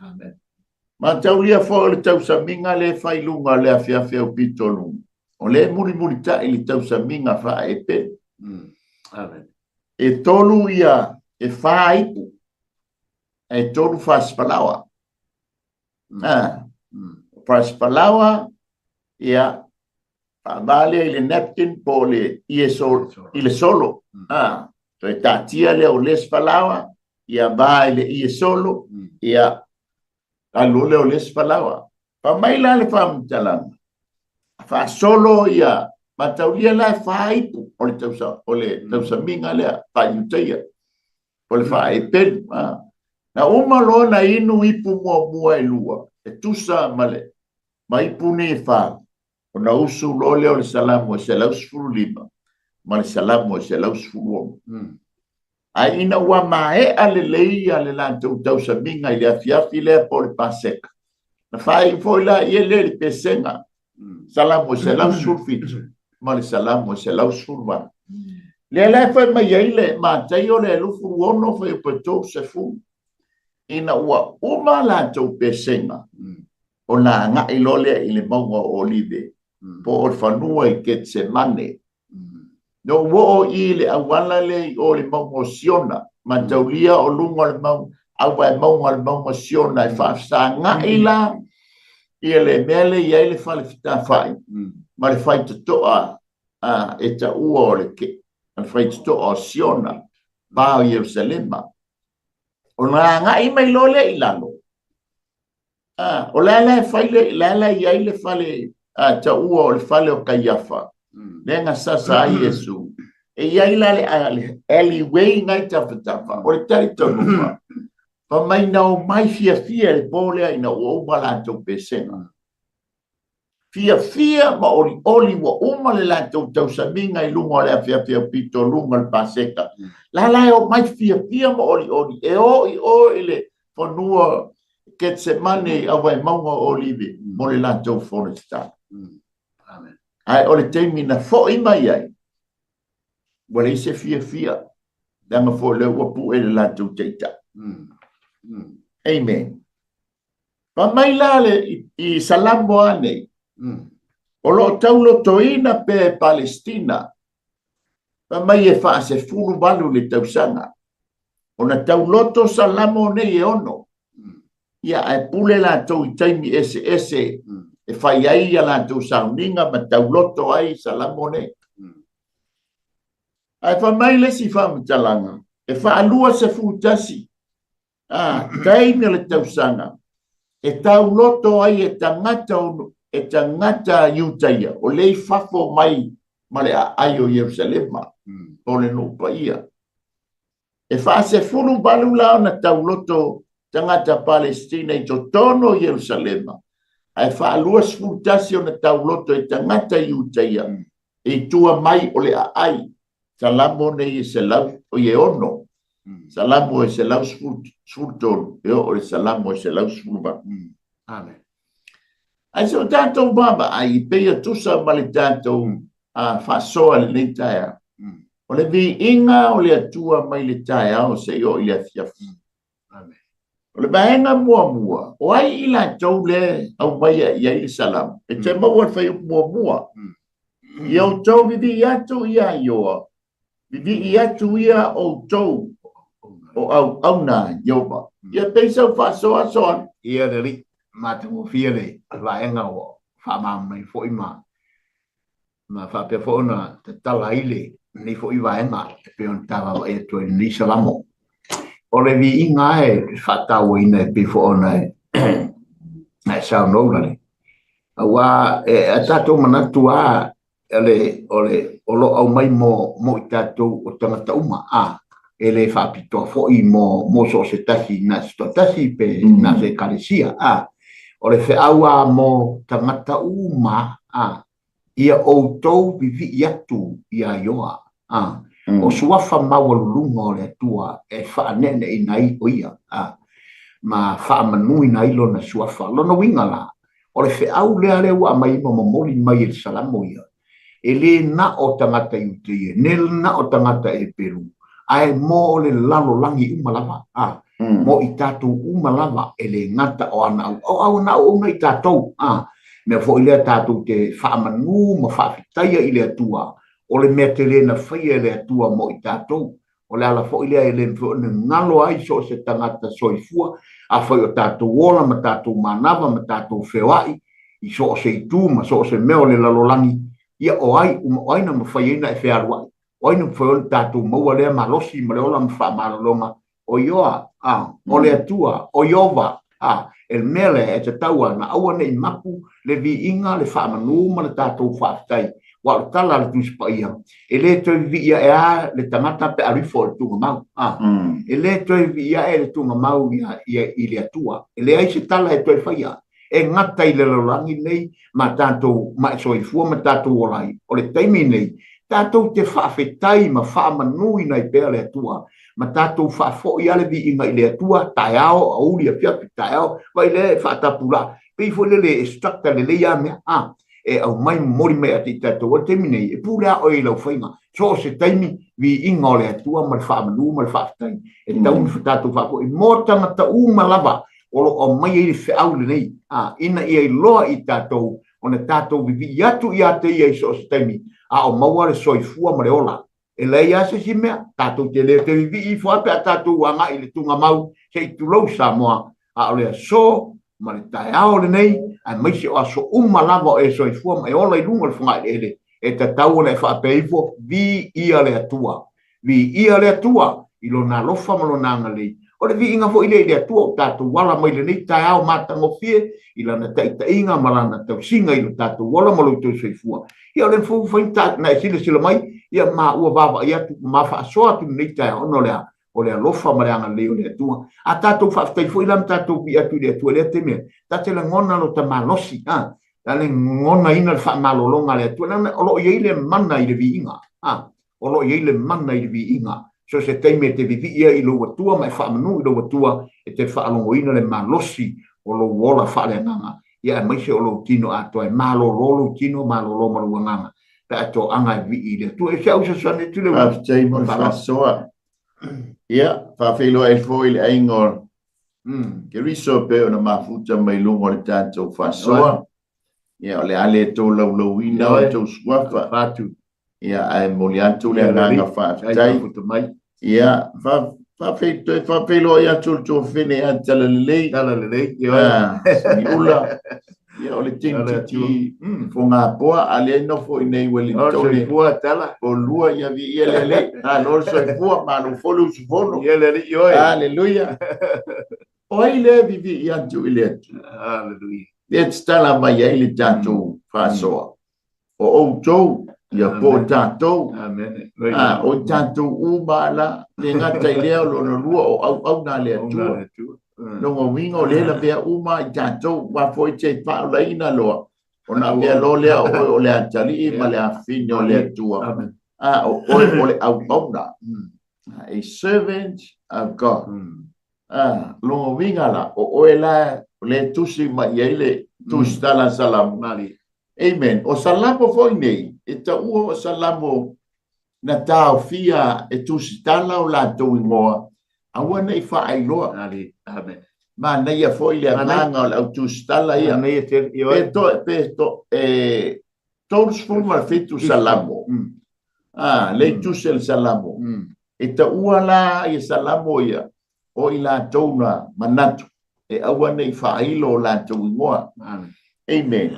Amen.
Mataulia foi o le tausamiga le fai luga o le afiafi au pito luga. O le mulimulitai le tausamiga faaepelu.
Amen.
E tolu ia, e whā ipu, e tolu whasipalawa. Whasipalawa, ia, whaavale i le napkin po le ie solo, i le solo. Toe taatia lea o le sipalawa, ia va i le ie solo, ia, alu lea o le sipalawa. Fa mai la le faamatalaga, faasolo ia, mataulia la e whaipu o le tausa, o le tausamiga lea, whaiutaia, o le whaepelu. Na uma loa na inu ipu muamua e lua, e tusa ma le, ma ipu nei e wha, o na usu loa lea o le Salamo e 115, ma le Salamo e 116. Ae ina ua maea lelei ia le latou tausamiga i le afiafi lea po o le Paseka, na faaiu foi la ia lea i le pesega, Salamo e 117 ma le Salamo e 118. Lea la e fai mai ai le Mataio le 26 fuaiupu e 30, ina ua uma latou pesega, ona agai loa lea i le mauga o Olive, po o le fanua i Ketsemane. No ua oo i le auala lea i o le mauga o Siona. Mataulia o luga o le mau auvaemauga o le mauga Siona e faafesaga'i la ia le mea lea e i ai le fale fetafa'i ma le faitoto'a e ta'ua o le faitoto'a o Siona, pa o Ierusalema. Ona aga'i mai loa lea i lalo, o le a la e fai le la la i ai le fale ta'ua o le fale o Kaiafa, lea na sasa ai Iesu. E i ai la le alleyway na i tafatafa. O le talitonuga, fa mai na omai fiafia i le po lea ina ua uma latou pesega. Fiafia ma olioli ua uma le latou tausamiga i luga o le afiafi aupito luga o le Paseka. La la e omai fiafia ma olioli e o i o i le fanua Ketsemane i auvaemauga o Olive mo le latou fonotatalo. Ae o le taimi na fo'i mai ai, ua leai se fiafia, leaga foi o lea ua pu'e le latou taitai. Amen. Fai mai la le i Salamo a nei, o lo o taulotoina pea e Palestina, fai mai e 48 le tausaga, ona tauloto Salamo nei e 6. Ia, ae pule latou i taimi eseese e fai ai ia latou sauniga ma tauloto ai Salamo nei. Ae fai mai le isi faamatalaga, e 21 taimi o le tausaga e tauloto ai e tagata e tagata Iutaia o lea i fafo mai ma le aai o Ierusalema, o le nuu paia. E 48 la ona tauloto tagata Palestina i totonu o Ierusalema, ae 21 ona tauloto e tagata Iutaia i tua mai o le aai. Salamo nei e selau, o e 6. Salamo e 113, e oo i le Salamo e 118.
Amen.
Ae se o tatou vaavaai e pei e tusa ma le tatou faasoa i lenei taeao. O le viiga o le Atua mai le taeao seia oo i le afiafi.
Amen.
O le vaega muamua, o ai i latou lea e aumaia i ai le Salamo? E te maua le fuaiupu muamua. Ia outou vivii atu ia Ioa, vivii atu ia outou o auauna a Ieova. Ia pei sau faasoasoa.
Ia le Alii, matagofie le vaega ua faamalamalama foi ma ma faapea foi ona tatala ai lenei foi vaega e pei ona ta vaavaai atu ai i lenei Salamo. O le viiga e faatauaina e pei foi ona e saunoa Ulalei, aua e a tatou manatu lava o lo o aumai mo i tatou o tagata uma, e le faapitoa foi mo so o se tasi na se toatasi pe na se ekalesia, o le feau lava mo tagata uma, ia outou vivii atu iā Ioa, o suafa maualuluga o le Atua e faaneeneeina ai o ia, ma faamanuina ai lona suafa. Lona uiga la, o le feau lea lea ua aumai ma momoli mai e le Salamo ia, e le na o tagata Iutaia, ne na o tagata Eperu, ae mo le lalolagi uma lava, mo i tatou uma lava, e le gata o ana au ana auauna i tatou, mea foi lea tatou te faamanu ma faafetaia i le Atua, o le mea tele na faia e le Atua mo i tatou. O le ala foi lea e le mafai ona galo ai so o se tagata soifua, afai o tatou ola ma tatou manava ma tatou feoai i so o se itu ma so o se mea o le lalolagi, ia o ai uma, o ai na mafai ai ona e fealuai, o ai na mafai ona tatou maua lea malosi ma le ola ma faamalologa o Ioa, o le Atua, o Ieova, e le mea lea e tatau ana aua ne i mapu le viiga, le faamanu ma le tatou faafetai. Aua o le tala a le Tusi Paia, e le toe vivii ae lava le tagata pe alu ifo i le tugamau. E le toe vivii ae le tugamau i le Atua. E leai se tala e toe faia. E gata i le lalolagi nei ma tatou ma e soifua ma tatou ola ai. O le taimi nei, tatou te faafetai ma faamanuina ai pea le Atua, ma tatou faafoi lava le viiga i le Atua, taeao, aoauli, afiafi, taeao, vaai lea e faatapulaa. Pei foi lele e structure lelei lava mea, a, e aumai momoli mai ia te i tatou. O le taimi nei, e pule lava oe i lau faiga. So o se taimi, viiga o le Atua ma le faamanu ma le faafetai. E tatau ona tatou faafoi mo tagata uma lava o lo o aumai ai le feau lenei, a, ina ia iloa i tatou ona tatou vivii atu ia te ia i so o se taimi, a o maua le soifua ma le ola. E leai lava se isi mea, tatou te le toe vivii ifo lava pe a tatou agai i le tugamau se i tulou Samoa, a o le aso ma le taeao lenei, aemaise o aso uma lava o e soifua ma e ola i luga o le fogaeleele, e tatau ona e faapea ifo, Viia le Atua! Viia le Atua i Lona alofa ma Lona agalelei. O le viiga foi lea i le Atua ua tatou ala mai lenei taeao matagofie i Lana taitaiga ma Lana tausiga i lo tatou ola ma lo outou soifua. Ia o le mafai mafai ona e silasila mai, ia ma ua vaavaai atu ma faasoa atu lenei taeao ona o le a? O le alofa ma le agalelei o le Atua. A tatou faafetai foi la ma tatou vii atu i le Atua i lea taimi, ta te lagona lo ta malosi, a, ta lagonaina le faamalologa a le Atua, leaga o lo o i ai le mana i le viiga, a, o lo o i ai le mana i le viiga. So se taimi e te vivii ai i lou Atua ma e faamanu i lou Atua, e te faalogoina le malosi o lou ola faaleagaga, ia aemaise o lou tino atoa e malolo lou tino, malolo ma lou agaga, pe a toaga e vivii i le Atua. E si au fesoasoani atu le
Faafetai mo le faasoa. Ia, faafeiloai foi i le aiga o Keriso e pei ona mafuta mai luga o le tatou faasoa. Ia, o le a le tolaulauina o outou suafa. Ia, ae momoli atu le agaga faafetai. Ia, toe faafeiloai atu le tuafafine ia Talalelei.
Talalelei,
Suniula. Ia, o le tinititi Fogapoa, a lea e nofo i inei i Wellington.
Soifua, Tala.
Polua, ia viia le Alii. Malo le soifua, malo foi le usufono.
Ia le Alii oe.
Aleluia. O ai lea e vivii atu i le Atua?
Aleluia.
Lea e tatala mai ai le tatou faasoa. O outou, ia po o tatou.
Amen.
A, o tatou uma la, le gata i lea o lona lua o auauna a le Atua. Lona uiga o lea e lavea uma i tatou, aua foi te faaolaina loa, ona avea loa lea o oe o le atalii ma le afafine o le Atua. A, o oe o le auauna. A servant of God. A, lona uiga la, o oe la o lea e tusi mai i ai le tusitala a Salamo. Amen. O Salamo foi nei, e taua o Salamo na taofia e tusitala o latou igoa, aua ne i faailoa.
Amen.
Manaia foi le agaga o le au tusitala ia.
Manaia tele.
Pe to, pe to, e 37 Salamo. Ah, le tusi o le Salamo. E taua la ia Salamo ia, o i latou na manatu e aua ne i faailo o latou igoa. Amen.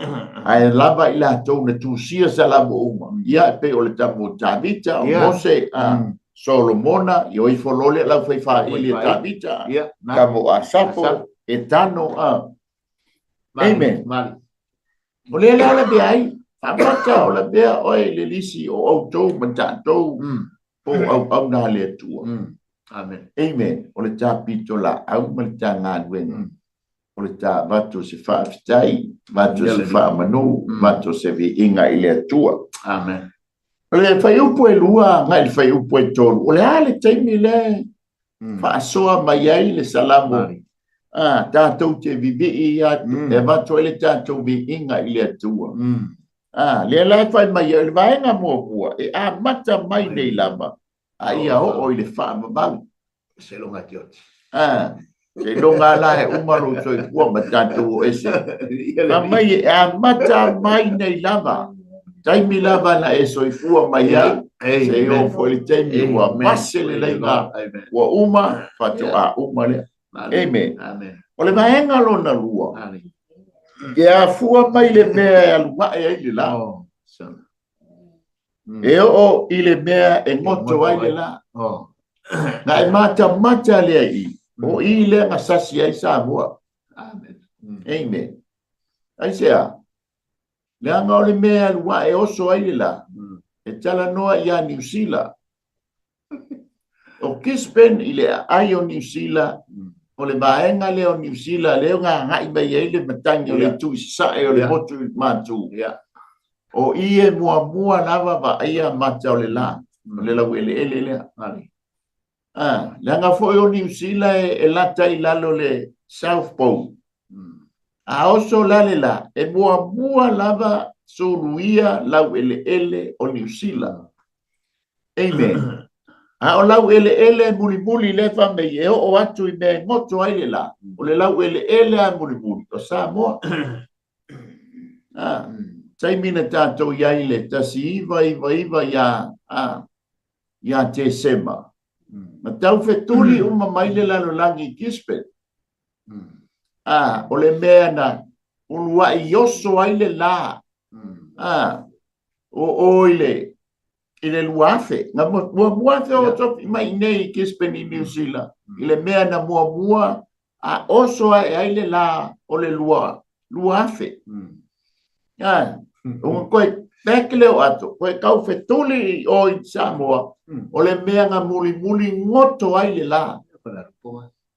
Ae lava i latou na tusia Salamo uma. Ia, e pei o le tama o Tavita, o Mose, a Solomona, ia o ifo loa lea lau faifaili e Tavita, tama o Asapo, Etano, a. Amen. O lea la lavea ai, faamata o lavea oe i le lisi o outou ma tatou. Po o auauna a le Atua.
Amen.
Amen. O le ta pitolaau ma le ta galuega. O le ta avatu o se faafetai, avatu o se faamanu, avatu o se viiga i le Atua.
Amen.
O le fuaiupu e 2 agai i le fuaiupu e 3, o le a le taimi lea faasoa mai ai le Salamo, a, tatou te vivii atu, e avatu ai le tatou viiga i le Atua. A, lea la e fai mai ai, o le vaega muamua, e amata mai nei lava, a ia oo i le faavavau.
Seiloga e te oti.
A, seiloga la e uma lou soifua ma tatou o ese. Fai mai e amata mai nei lava, taimi lava na e soifua mai ai, se i oo foi le taimi ua mase le leiga, ua uma, faatoa uma lea. Amen. O le vaega lona lua, e afua mai le mea e alu ae ai le la. E oo i le mea e goto ai le la. Na e matamata lea i, o i lea na sasi ai Samoa. Amen. Aisea? Leaga o le mea e alu ae oso ai le la, e talanoa ia Niu Sila. O Gisborne i le aai o Niu Sila, o le vaega lea o Niu Sila lea na agai mai ai le matagi o le itu i sasae o le motu i Matu. O i e muamua lava vaaia mata o le la, o le laueleele lea. Leaga foi o Niu Sila e lata i lalo le South Pole. A oso la le la, e muamua lava suluia laueleele o Niu Sila. Amen. A o laueleele mulimuli lea fai mai e oo atu i mea e goto ai le la, o le laueleele a mulimuli o Samoa. Taimi na tatou i ai le 1999 ia, ia Tesema, na tau fetuli uma mai le lalolagi i Gisborne. O le mea na uluai oso ai le la, o o i le i le 2000. Na muamua feosofi mai nei i Gisborne i New Zealand, i le mea na muamua a oso ae ai le la o le 2000. Ua koe back leo ato, koe kau fetuli i o i Samoa, o le mea na mulimuli goto ai le la.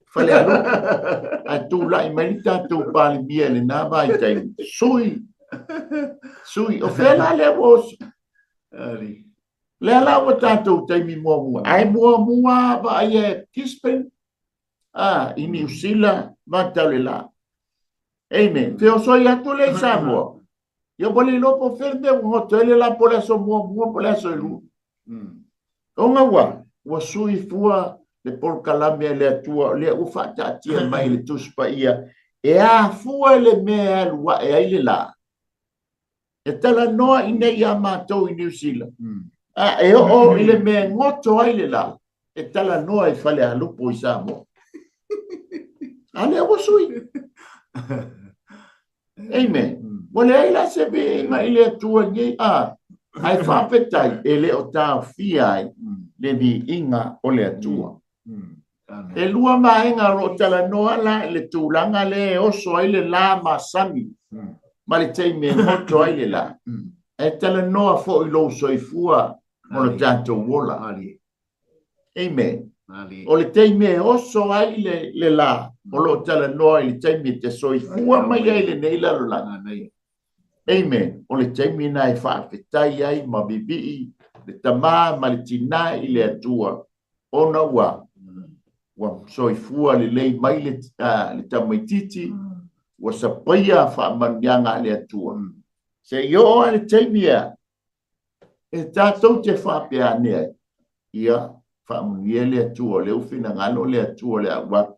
Falealupo. Ae tulai mai le tatou Palemia i lena vaitaimi, sui, sui, o fea la lea ua oso? Lea la ua tatou taimi muamua, ae muamua vaaia e Gisborne, i Niu Sila, vatau le la. Amen. Feosoi atu le i Samoa. Ia ua le iloa po o fea le mea ua goto ai le la po o le aso muamua po o le aso e lua. Ona ua, ua sui fua le polokalame a le Atua o lea ua faataatia mai i le Tusi Paia e afua i le mea e alu ae ai le la. E talanoa i nei iā matou i Niu Sila. A e oo i le mea e goto ai le la, e talanoa i Falealupo i Samoa. A lea ua sui. Amen. Ua leai la se viiga i le Atua nei, a, ae faafetai e le o taofia ai le viiga o le Atua. E lua vaega o lo o talanoa la i le tulaga lea e oso ai le la masani ma le taimi e goto ai le la. Ae talanoa foi i lou soifua ma lo tatou ola. Amen. O le taimi e oso ai le, le la, o lo o talanoa i le taimi e te soifua mai ai lenei lalolagi. Amen. O le taimi na e faafetai ai ma vivii le tamā ma le tinā i le Atua, ona ua, ua soifua lelei mai le, le tamaititi, ua sapaia faamanuiaga a le Atua. Se i oo lava le taimi ea, E tatou te faapea ane ai, ia, faamanuia le Atua, o lea ua finagalo le Atua o le a ou alu.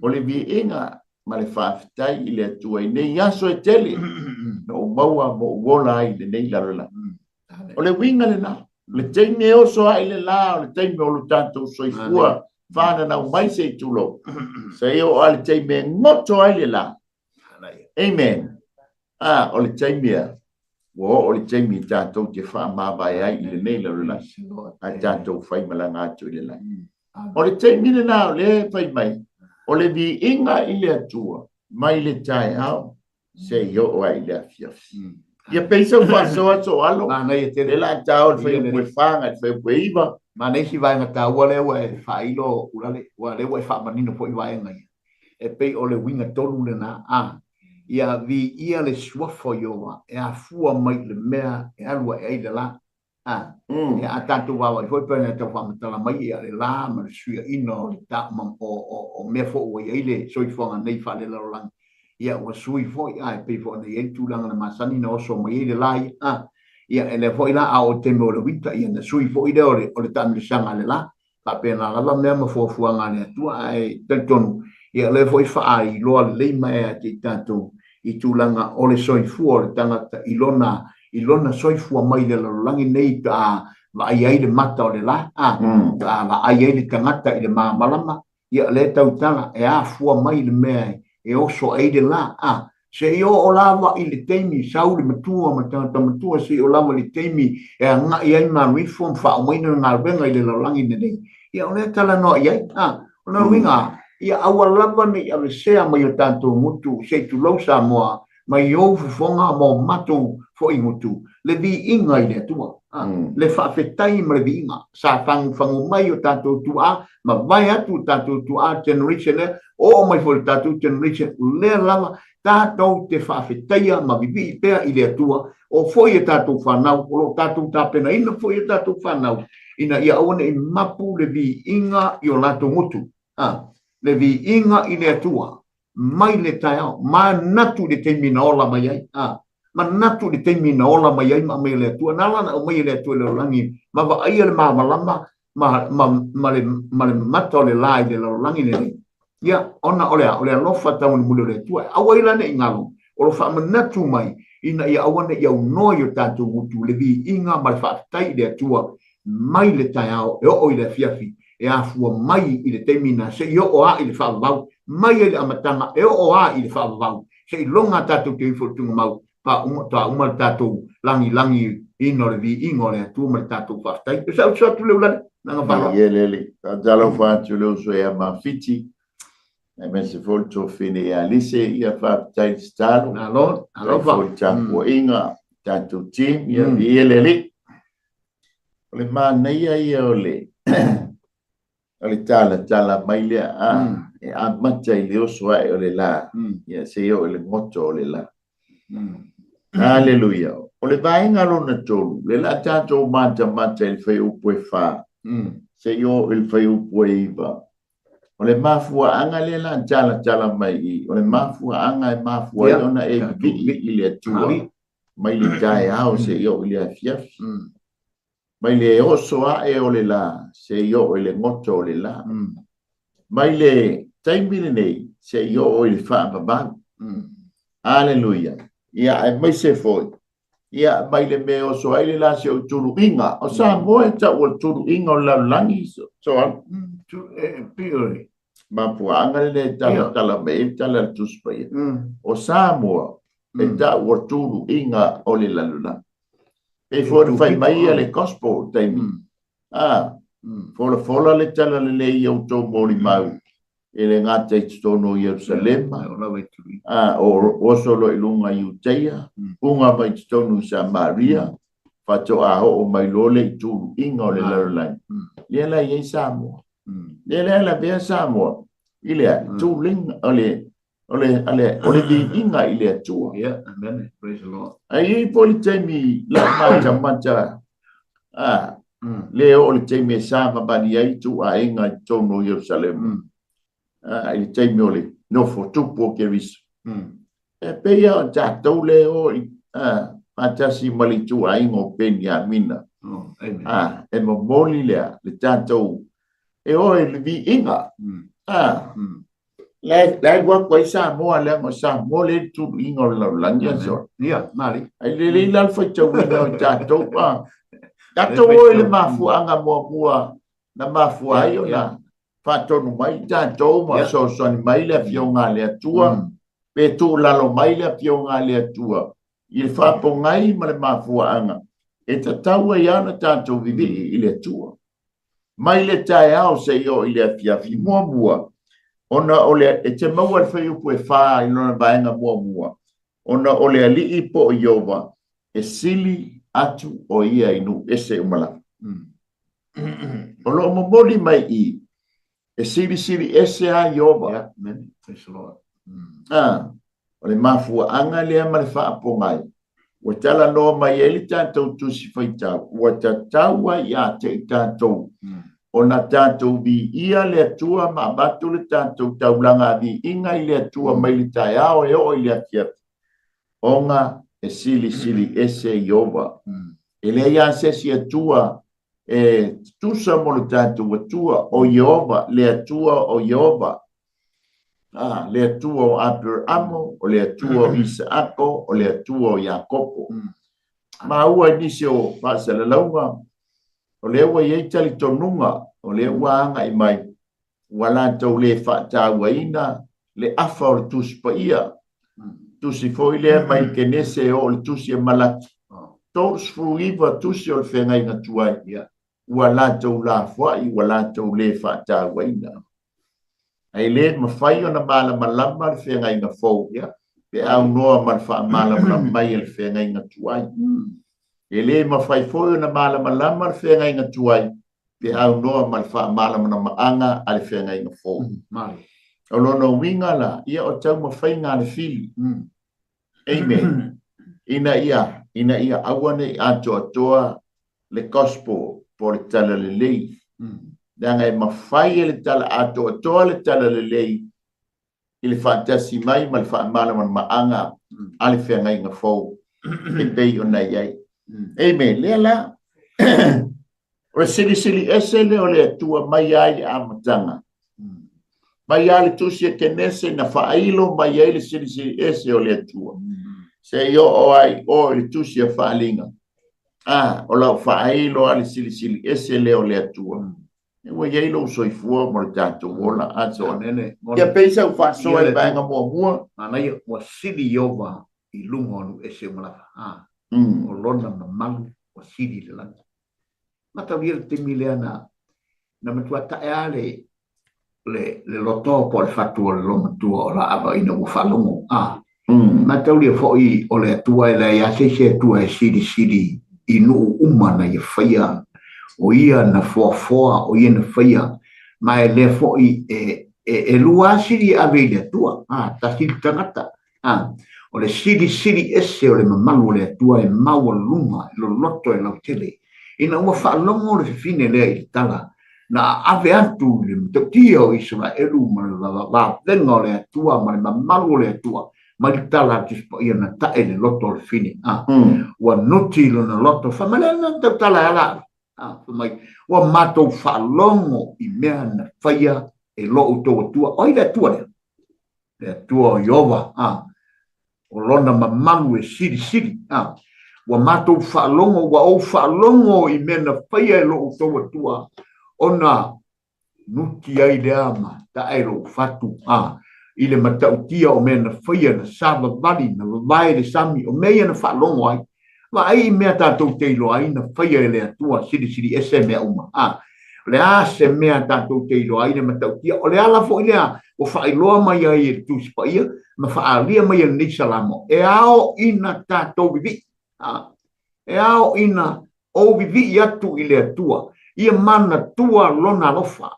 O le viiga ma le faafetai i le Atua i nei aso e tele na ou maua ma ou ola ai i lenei lalolagi. O le uiga lena, o le taimi e oso ai le la, o le taimi o lo tatou soifua fananau mai se i tulou, se i oo lava le taimi e goto ai le la. Amen. A, o le taimi a, ua oo le taimi e tatou te faamavae ai i lenei lalolagi, ae tatou faimalaga atu i le lagi. O le taimi lena o lea e fai mai, o le viiga i le Atua mai le taeao seia oo ai i le afiafi. Ia pei sau faasoa soalo, lea la a ta o le fuaiupu e 4 agai le fuaiupu e 9.
Manaia si vaega taua lea ua e faailo Ulale, aua o lea ua e faamanino foi vaega ia. E pei o le uiga tonu lena, a ia viia le suafa o Ieova e afua mai i le mea e alu ae ai le la. A, ia a tatou vaavaai foi pei ona tau faamatala mai ia le la ma le fesuiaiga o le ta, ma, o, o, o mea foi ua i ai le soifuaga nei faalelalolagi, ia ua sui foi, a e pei foi ona i ai le tulaga na masani na oso mai ai le la ia, a, ia e lea foi la a oo i le taimi o le uita, ia na sui foi lea o le, o le taamilosaga a le la. Faapena lava mea ma fuafuaga a le Atua, ae talitonu, ia o lea foi faailoa lelei mai ia te i tatou i tulaga o le soifua o le tagata i lona, i lona soifua mai i le lalolagi nei pe a vaai ai le mata o le la, a, pe a vaai ai le tagata i le malamalama, ia o lea e tautala e afua mai le mea e oso ai le la, a, Seia oo lava i le taimi, sau le matua ma le tagata matua, seia oo lava i le taimi e agai ai ma alu ifo ma faaaumaina le galuega i le lalolagi lenei. Ia, o lea e talanoa i ai. A, o lona uiga, ia aua lava ne i avesea mai o tatou gutu, se i tulou Samoa, mai ou fofoga ma o matou foi gutu, le viiga i le Atua. A, le faafetai ma le viiga. Sa fagufagu mai o tatou tuaa, mavae atu o tatou tuaa generation lea, Oo mai foi i le tatou generation, o lea lava tatou te faafetaia ma vivii pea i le Atua, o foi e tatou fanau, o lo o tatou tapenaina foi e tatou fanau, ina ia aua ne i mapu le viiga i o latou gutu, a, le viiga i le Atua, mai le taeao, manatu i le taimi na ola mai ai, a, manatu i le taimi na ola mai ai ma aumai e le Atua, na ala ona aumai e le Atua i le lalolagi, ma vaaia le malamalama ma, ma, ma, le, ma le mata o le la i le lalolagi lenei. Ia, ona o le a? O le alofa taumolimoli o le Atua. Aua ai la ne i galo, o lo faamanatu mai, ina ia aua ne i aunoa i o tatou gutu le viiga ma le faafetai i le Atua. Mai le taeao e oo i le afiafi, e afua mai i le taimi na se'i oo a i le faavavau, mai ai le amataga e oo a i le faavavau, seiloga tatou te ifo i le tugamau, faatoa uma le tatou lagilagi ina o le viiga o le Atua ma le tatou faafetai. E sau atu le ulale,
na faaaloalo. Ia le alii. Faatalofa atu le uso ia Mafiti, aemaise foi le tuafafine ia Lise, ia faafetai le tatalo.
Malo, alofa.
Foi le tapuaiga, tatou team, ia viia le Alii. O le manaia ia o le talatala mai lea, e amata i le oso ae o le la, ia seia oo i le goto o le la. Haleluia. O le vaega lona tolu, le la tatou matamata i le fuaiupu e 4, seia oo i le fuaiupu e 9. O le mafuaaga lea la talatala mai i, o le mafuaaga e mafua ai ona e vivii i le Atua mai le taeao seia oo i le afiafi. Mai le oso ae o le la, seia oo i le goto o le la. Mai le taimi lenei, seia oo i le faavavau. Aleluia. Ia, aemaise foi, ia, mai le mea oso ai le la se o tuluiga. O Samoa e tau o le tuluiga o le lalolagi, so alu. Mafuaaga le tala mai ai le tala le Tusi Paia. O Samoa e tau o tuluiga o le lalolagi. E foi le fai mai ia le gospel taimi. Folafola le tala lelei i outou molimau e le gata i totonu o Ierusalema, o oso loa i luga i Iuteia, uga mai totonu i Samaria, faatoa oo mai loa le i tuluiga o le lalolagi. Lea la i ai Samoa. Lea la lavea Samoa i le tulinga o le viiga i le Atua.
Yeah, amen. Praise the Lord.
Ai i po le taimi la matamata le o le taimi e sa mabali ai tu aiga i totonu o Ierusalema. I le taimi o le nofo tupu o Keriso. E pei o tatou le o i faatasi ma le ituaiga o Peniamina. E momoli lea le tatou e o i le viiga. La e ua ai Samoa leaga o Samoa le tuluiga o le lalolagi aso.
Ia, mali.
Ai le lei la le faitauina o tatou. Tatou o i le mafuaaga muamua na mafua ai ona faatonu mai tatou ma fesoasoani mai le afioga a le Atua, pe tuulalo mai le afioga a le Atua i le faapogai ma le mafuaaga e tatau ai ona tatou vivii i le Atua. Mai le taeao seia oo i le afiafi muamua, ona o le e te maua le fuaiupu e 4 i lona vaega muamua, ona o le alii po o Ieova e sili atu o ia i nuu ese uma lava. O loo momoli mai i e silisili ese a Ieova.
Amen. Praise the Lord.
O le mafuaaga lea ma le faapogai ua talanoa mai ai le tatou tusi faitau, ua tatau ai ia te i tatou ona tatou viia le Atua ma avatu le tatou taulaga viiga i le Atua mai le taeao e oo i le afiafi, ona e silisili ese Ieova. E leai lava se isi Atua e tusa mo le tatou Atua, o Ieova, le Atua o Ieova. Le Atua o Aperamo, o le Atua o Isaako, o le Atua o Iakopo. Maua i nisi o faasalalauga, o lea ua i ai talitonuga, o lea ua agai mai, ua latou le faatauaina le afa o le Tusi Paia. Tusi foi lea mai Kenese e oo le Tusi e Malaki. 39 tusi o le feagaiga tuai. Ua latou lafoai, ua latou le faatauaina. Ai le mafai ona malamalama le feagaiga fou, pe aunoa ma le faamalamalama mai e le feagaiga tuai. E le mafai foi ona malamalama le feagaiga tuai, pe aunoa ma le faamalamalamaanga a le feagaiga fou. O lona uiga la, ia o taumafaiga a le fili. Amen. Ina ia aua nei atoatoa le gospel po le tala lelei. Leaga e mafai e le tala atoatoa le tala lelei i le faatasi mai ma le faamalamalamaanga a le feagaiga fou e pei ona i ai. Amen. Lea la, o le silisili ese lea o le Atua mai ai le amataga. Mai a le tusi e Kenese na faailo mai ai le silisili ese o le Atua. Seia oo ai o i le tusi a Faaaliga. A, o lau faailo lava le silisili ese lea o le Atua. Ua i ai lou soifua ma le tatou ola atoa. Ia pei sau faasoa i le vaega muamua.
Manaia, ua sili Ieova i luga o nuu ese uma lava. A, o lona mamalu ua sili i le lagi. Mataulia le taimi lea na na matua tae lava le le le loto po o le fatu o le loomatua o Laava ina ua faalogo. A, mataulia foi o le Atua e leai lava se isi Atua e silisili i nuu uma na ia faia, o ia na foafoa, o ia na faia, ma e lea foi e e lua lava sili e ave i le Atua, a, tasi le tagata. A, o le silisili ese o le mamalu o le Atua e maualuga, e loloto, e lautele. Ina ua faalogo le fafine lea i le tala, na aave atu i le matautia o Isaraelu ma le vavega o le Atua ma le mamalu o le Atua, mai le tala a le Tusi Paia na tae le loto o le fafine. A, ua nuti lona loto, fai mai le na tautala e ala ave. A, fai mai, ua matou faalogo i mea na faia e lo outou Atua. O ai le Atua lea? Le Atua o Ieova, a, o lona mamalu e silisili, a, ua matou faalogo, ua ou faalogo i mea na faia e lo outou Atua, ona nuti ai lea ma tae lou fatu, a, i le matautia o mea na faia, na savavali, na vavae le sami, o mea ia na faalogo ai. Vaai i mea tatou te iloa ai na faia e le Atua, silisili ese mea uma. A, o le a se mea tatou te iloa ai le matautia? O le ala foi lea ua faailoa mai ai e le Tusi Paia ma faaalia mai e lenei Salamo, e ao ina tatou vivii. A, e ao ina ou vivii atu i le Atua, ia manatua Lona alofa,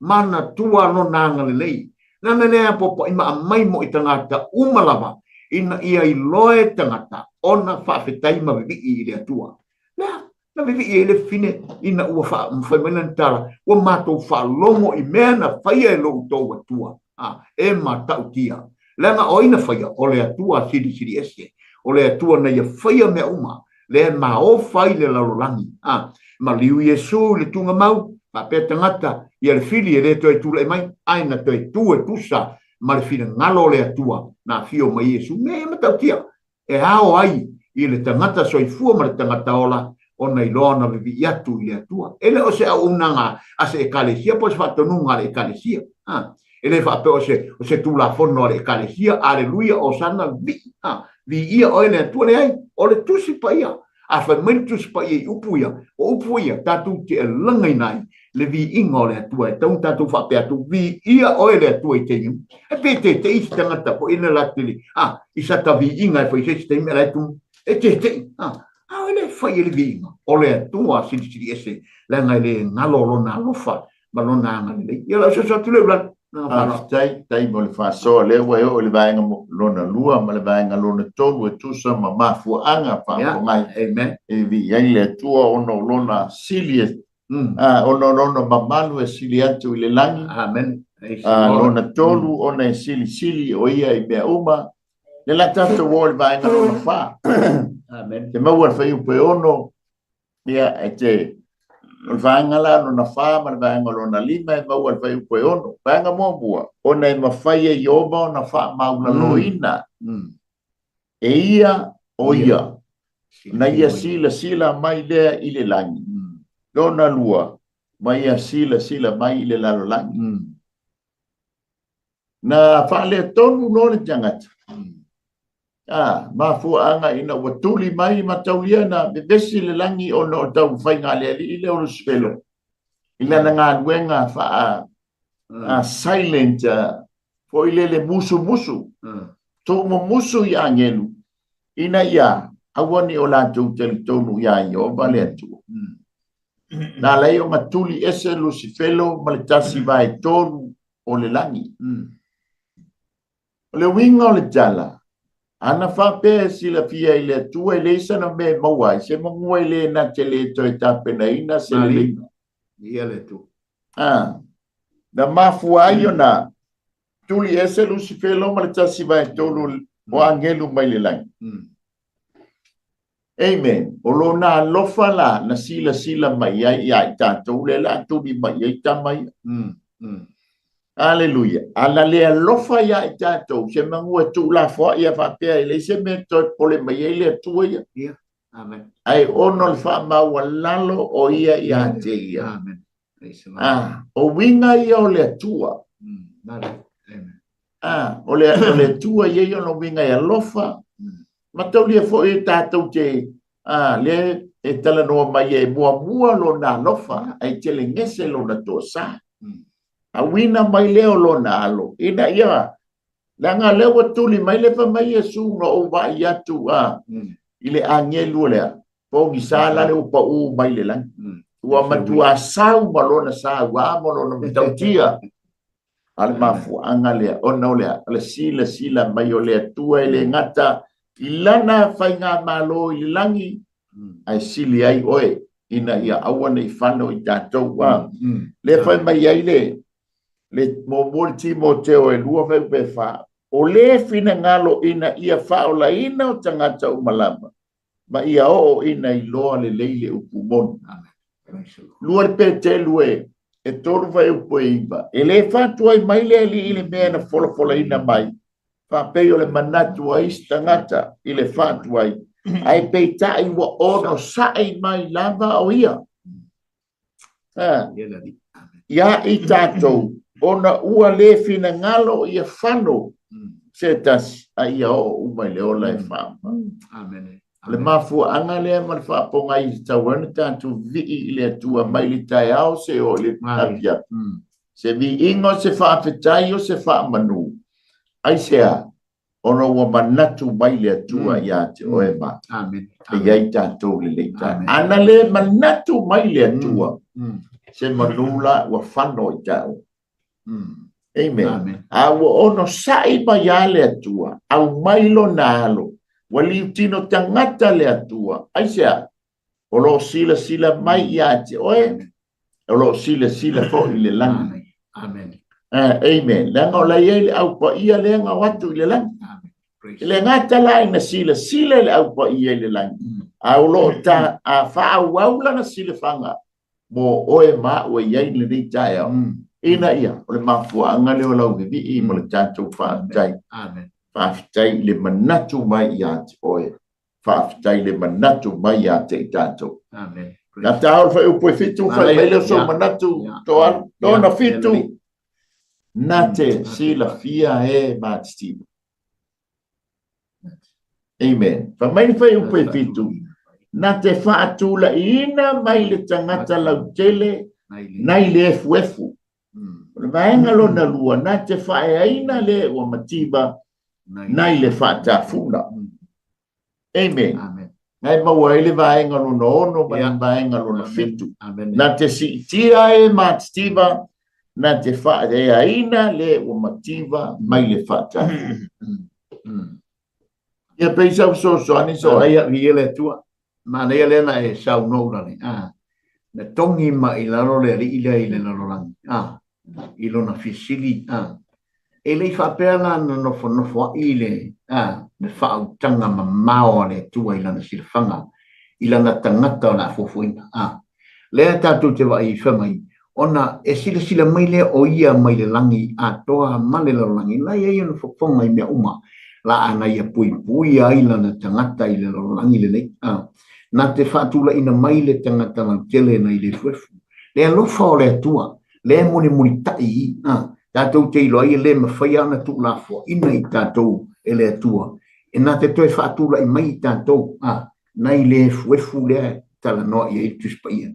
manatua Lona agalelei. Nana lea apoapoai ma aumai mo i tagata uma lava, ina ia iloa e tagata ona faafetai ma vivii i le Atua. Lea, na vivii ai le fafine ina ua fai mai lana tala, ua matou faalogo i mea na faia e lo outou Atua, a, e matautia. Leaga o ai na faia? O le Atua Silisili Ese, o le Atua na ia faia mea uma, lea e maofa ai le lalolagi. A, maliu Iesu i le tugamau, faapea tagata, ia le fili e le toe tulai mai, ae na toe tu e tusa ma le finagalo o le Atua na afio mai Iesu. Mea ia matautia, e ao ai i le tagata soifua ma le tagata ola ona iloa ona vivii atu i le Atua. E le o se auaunaga a se Ekalesia po o se faatonuga a le Ekalesia. A, e le faapea o se, o se tulafono a le Ekalesia, Aleluia, Osana, vivii, a, viia oe le Atua. Leai, o le Tusi Paia. A fai mai le Tusi Paia i upu ia, o upu ia tatou te lagaina ai le viiga o le Atua. E tatau ona tatou faapea atu, viia oe le Atua i taimi uma. E pe tete'i se tagata foi le latou le, a, i sata viiga e fai se isi taimi, a la e tumu. E tete'i, a, a o le fai e le viiga o le Atua Silisili Ese, leaga e le galo lona alofa ma lona agalelei. Ia, lau soso atu lea ulalo.
Faafetai, tai mo le faasoa. Lea ua e oo i le vaega lona lua ma le vaega lona tolu e tusa ma mafuaaga faafogai e vii ai le Atua ona o lona sili ona o lona mamalu e sili atu i le lagi.
Amen.
Lona tolu ona e silisili o ia i mea uma. Le la tatou o i le vaega lona fa.
Amen.
Te maua le fuaiupu e 6, ia e te o le vaega la lona fa ma le vaega lona lima e maua le fuaiupu e 6. Vaega muamua, ona e mafai e Ieova ona faamaualaloina e ia o ia, na ia silasila mai lea i le lagi. Lona lua, ma ia silasila mai i le lalolagi. Na faaletonu loa le tagata. A, mafuaaga ina ua tuli mai mataulia na vevesi le lagi ona o taumafaiga a le alii lea o Lusifelo i lana galuega faa silent foi lele musumusu, tuumumusu i agelu ina ia aua ne i o latou talitonu iā Ieova le Atua. Na ala ai ona tuli ese Lusifelo ma le 1/3 o le lagi. O le uiga o le tala, ana faapea e silafia i le Atua e leai sana mea e maua ai, se manu e le na te le toe tapenaina se leleiga.
Ia le Atua.
Na mafua ai ona tuli ese Lusifelo ma le 1/3 o agelu mai le lagi. Amen. O lona alofa la na silasila mai ai iā i tatou lea la tuli mai ai tama ia. Aleluia. Ana le alofa iā i tatou, se manu e tuulafoai ia faapea e leai se mea e toe pole mai ai le Atua ia. Ae ona o le faamaualalo o ia ia te ia. Ah, o uiga ia o le Atua. Ah, o le Atua e i ai ona uiga e alofa. Ma taulia foi e tatou te lea e talanoa mai e muamua lona alofa, ae telegese lona toasa. Auina mai lea o lona alo, ina ia, leaga lea ua tuli mai le fai mai Iesu na ou vaai atu i le agelu lea, pogisa la le ua pau mai le lagi. Ua matua sau ma lona sauā ma lona matautia. A le mafuaaga lea, ona o le a? O le silasila mai o le Atua e le gata i lana faigamalo i le lagi, ae sili ai oe ina ia aua ne i fano i tatou. Ua lea fai mai ai le le muamua le Timoteo e 2 fuaiupu e 4, o le finagalo ina ia faaolaina o tagata uma lava, ma ia oo ina iloa lelei le upu moni. 2 le Petelu e 3 fuaiupu e 9, e le faatuai mai le Alii i le mea na folafolaina mai, faapei o le manatu a isi tagata i le faatuai, ae peitai ua onosai mai lava o ia. Ia i tatou, ona ua le finagalo ia fano se tasi, a ia oo uma i le ola e faamama. O le mafuaaga lea ma le faapogai e tatau ai ona tatou vivii i le Atua mai le taeao seia oo i le afiafi. Se viiga o se faafetai o se faamanu. Aisea? Ona ua manatu mai le Atua ia te oe ma e i ai tatou lelei taeao. A na le manatu mai le Atua, se manu la ua fano i taua. Amen. A ua onosai mai lava le Atua, aumai lona alo, ua liutino tagata le Atua. Aisea? O lo o silasila mai ia te oe, o lo o silasila foi i le lagi.
Amen.
Amen. Leaga o la e i ai le Au Paia lea na o atu i le lagi. E le gata la ina silasila i le Au Paia i le lagi, a o lo o ta a faaauau lana silafaga mo oe ma au e i ai i lenei taeao. Ina ia, o le mafuaaga lea o lau vivii ma le tatou faafetai. Faafetai i le manatu mai ia te oe. Faafetai i le manatu mai ia te i tatou.
Amen.
Na ta o le fuaiupu e 7, fai mai lea o sou manatu, toalu, lona 7, na te silafia e matitiva. Amen. Fai mai le fuaiupu e 7, na te faatulaiina mai le tagata lautele nai le efuefu. O le vaega lona lua, na te faaeaina le ua mativa nai le faatafuna. Amen. Na e maua ai le vaega lona 6 ma le vaega lona 7. Na te siitia e matitiva, na te faaeaina le ua mativa mai le faatafuna. Ia pei sau fesoasoani so.
Manaia, viia le Atua. Manaia lea na e saunoa ulale. Na togi mai i lalo le alii lea i le lalolagi. I lona fesili. E le i faapea la na nofonofoa'i le, le faautaga mamao a le Atua i lana silafaga, i lana tagata o le a fuafuaina. Lea tatou te vaai fai mai, ona e silasila mai lea o ia mai le lagi atoa ma le lalolagi, la e i ai ona fofoga i mea uma, la a na ia puipuia ai lana tagata i le lalolagi lenei. Na te faatulaina mai le tagata lautele nai le efuefu. Le alofa o le Atua, lea e mulimulita'i i, tatou te iloa ai e le mafai lava ona tuulafoaina i tatou e le Atua, e na te toe faatula'i mai i tatou, nai le efuefu lea e talanoa i ai le Tusi Paia,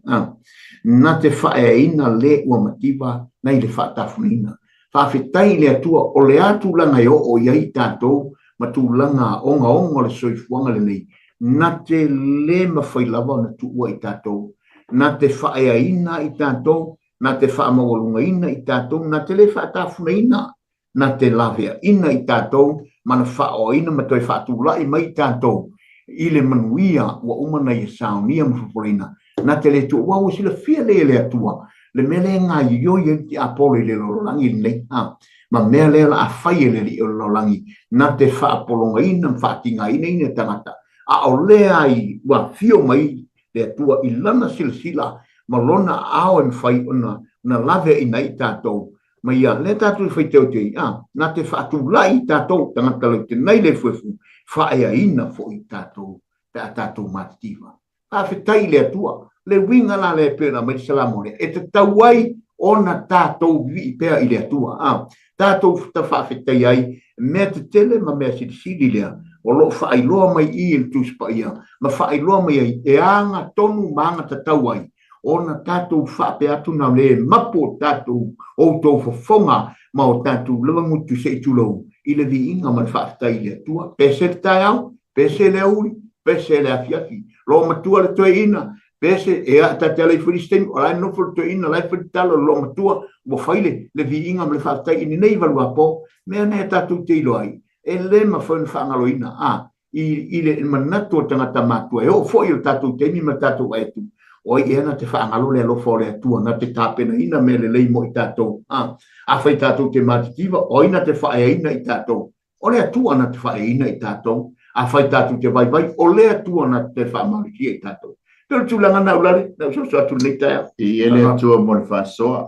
na te faaeaina le ua mativa nai le faatafunaina. Faafetai i le Atua o le a tulaga e oo i ai i tatou ma tulaga ogaoga o le soifuaga lenei, na te le mafai lava ona tuua i tatou, na te faaeaina i tatou, na te faamaualugaina i tatou, na te le faatafunaina na te laveaina i tatou ma na faaoaina ma toe faatula'i mai i tatou i le manuia ua uma ona ia saonia ma fofoleina, na te le tuua. Ua silafia lelei e le Atua le mea lea e gaioioi ai le tiapolo i le lalolagi lenei, a, ma mea lea o le a fai e le alii o le lalolagi, na te faapologaina ma faatigaina ina tagata, a o lea ai ua afio mai le Atua i lana silasila ma lona aao e mafai ona laveaina ai i tatou ma ia lea tatou i faiteuteu, a, na te faatula'i i tatou tagata lautenai le efuefu, faaeaina foi i tatou. pe a tatou matitiva. Faafetai i le Atua. Le uiga la lea e pei ona aumai le Salamo lea, e tatau ai ona tatou vivii pea i le Atua, a tatou faafetaia ai mea tetele ma mea silisili lea o lo o faailoa mai i i le Tusi Paia ma faailoa mai ai e agatonu ma agatatau ai ona tatou faapea atu na le mapu o tatou outou fofoga ma o tatou lavagutu se i tulou i le viiga ma le faafetai i le Atua. Pese le taeao, pese le aoauli, pese le afiafi. Loomatua le toeaina, pese, e a ta te ala ifo i le isi taimi, o la e nofo le toeaina, o la e fai le tala o le loomatua, ua fai le, le viiga ma le faafetai i lenei valuapo. Mea nei tatou te iloa ai, e le mafai ona faagaloina, a, i, i le manatu o tagata matua, e oo foi i o tatou taimi ma tatou vaai atu, o ai ea na te faagalo le alofa o le Atua, na te tapenaina mea lelei mo i tatou. A, afai tatou te matitiva, o ai na te faaeaina i tatou? O le Atua na te faaeaina i tatou. Afai tatou te vaivai, o le Atua na te faamalosia i tatou. Pei o le tulaga na Ulale, na ou soso atu lenei taeao.
Viia le Atua mo le faasoa.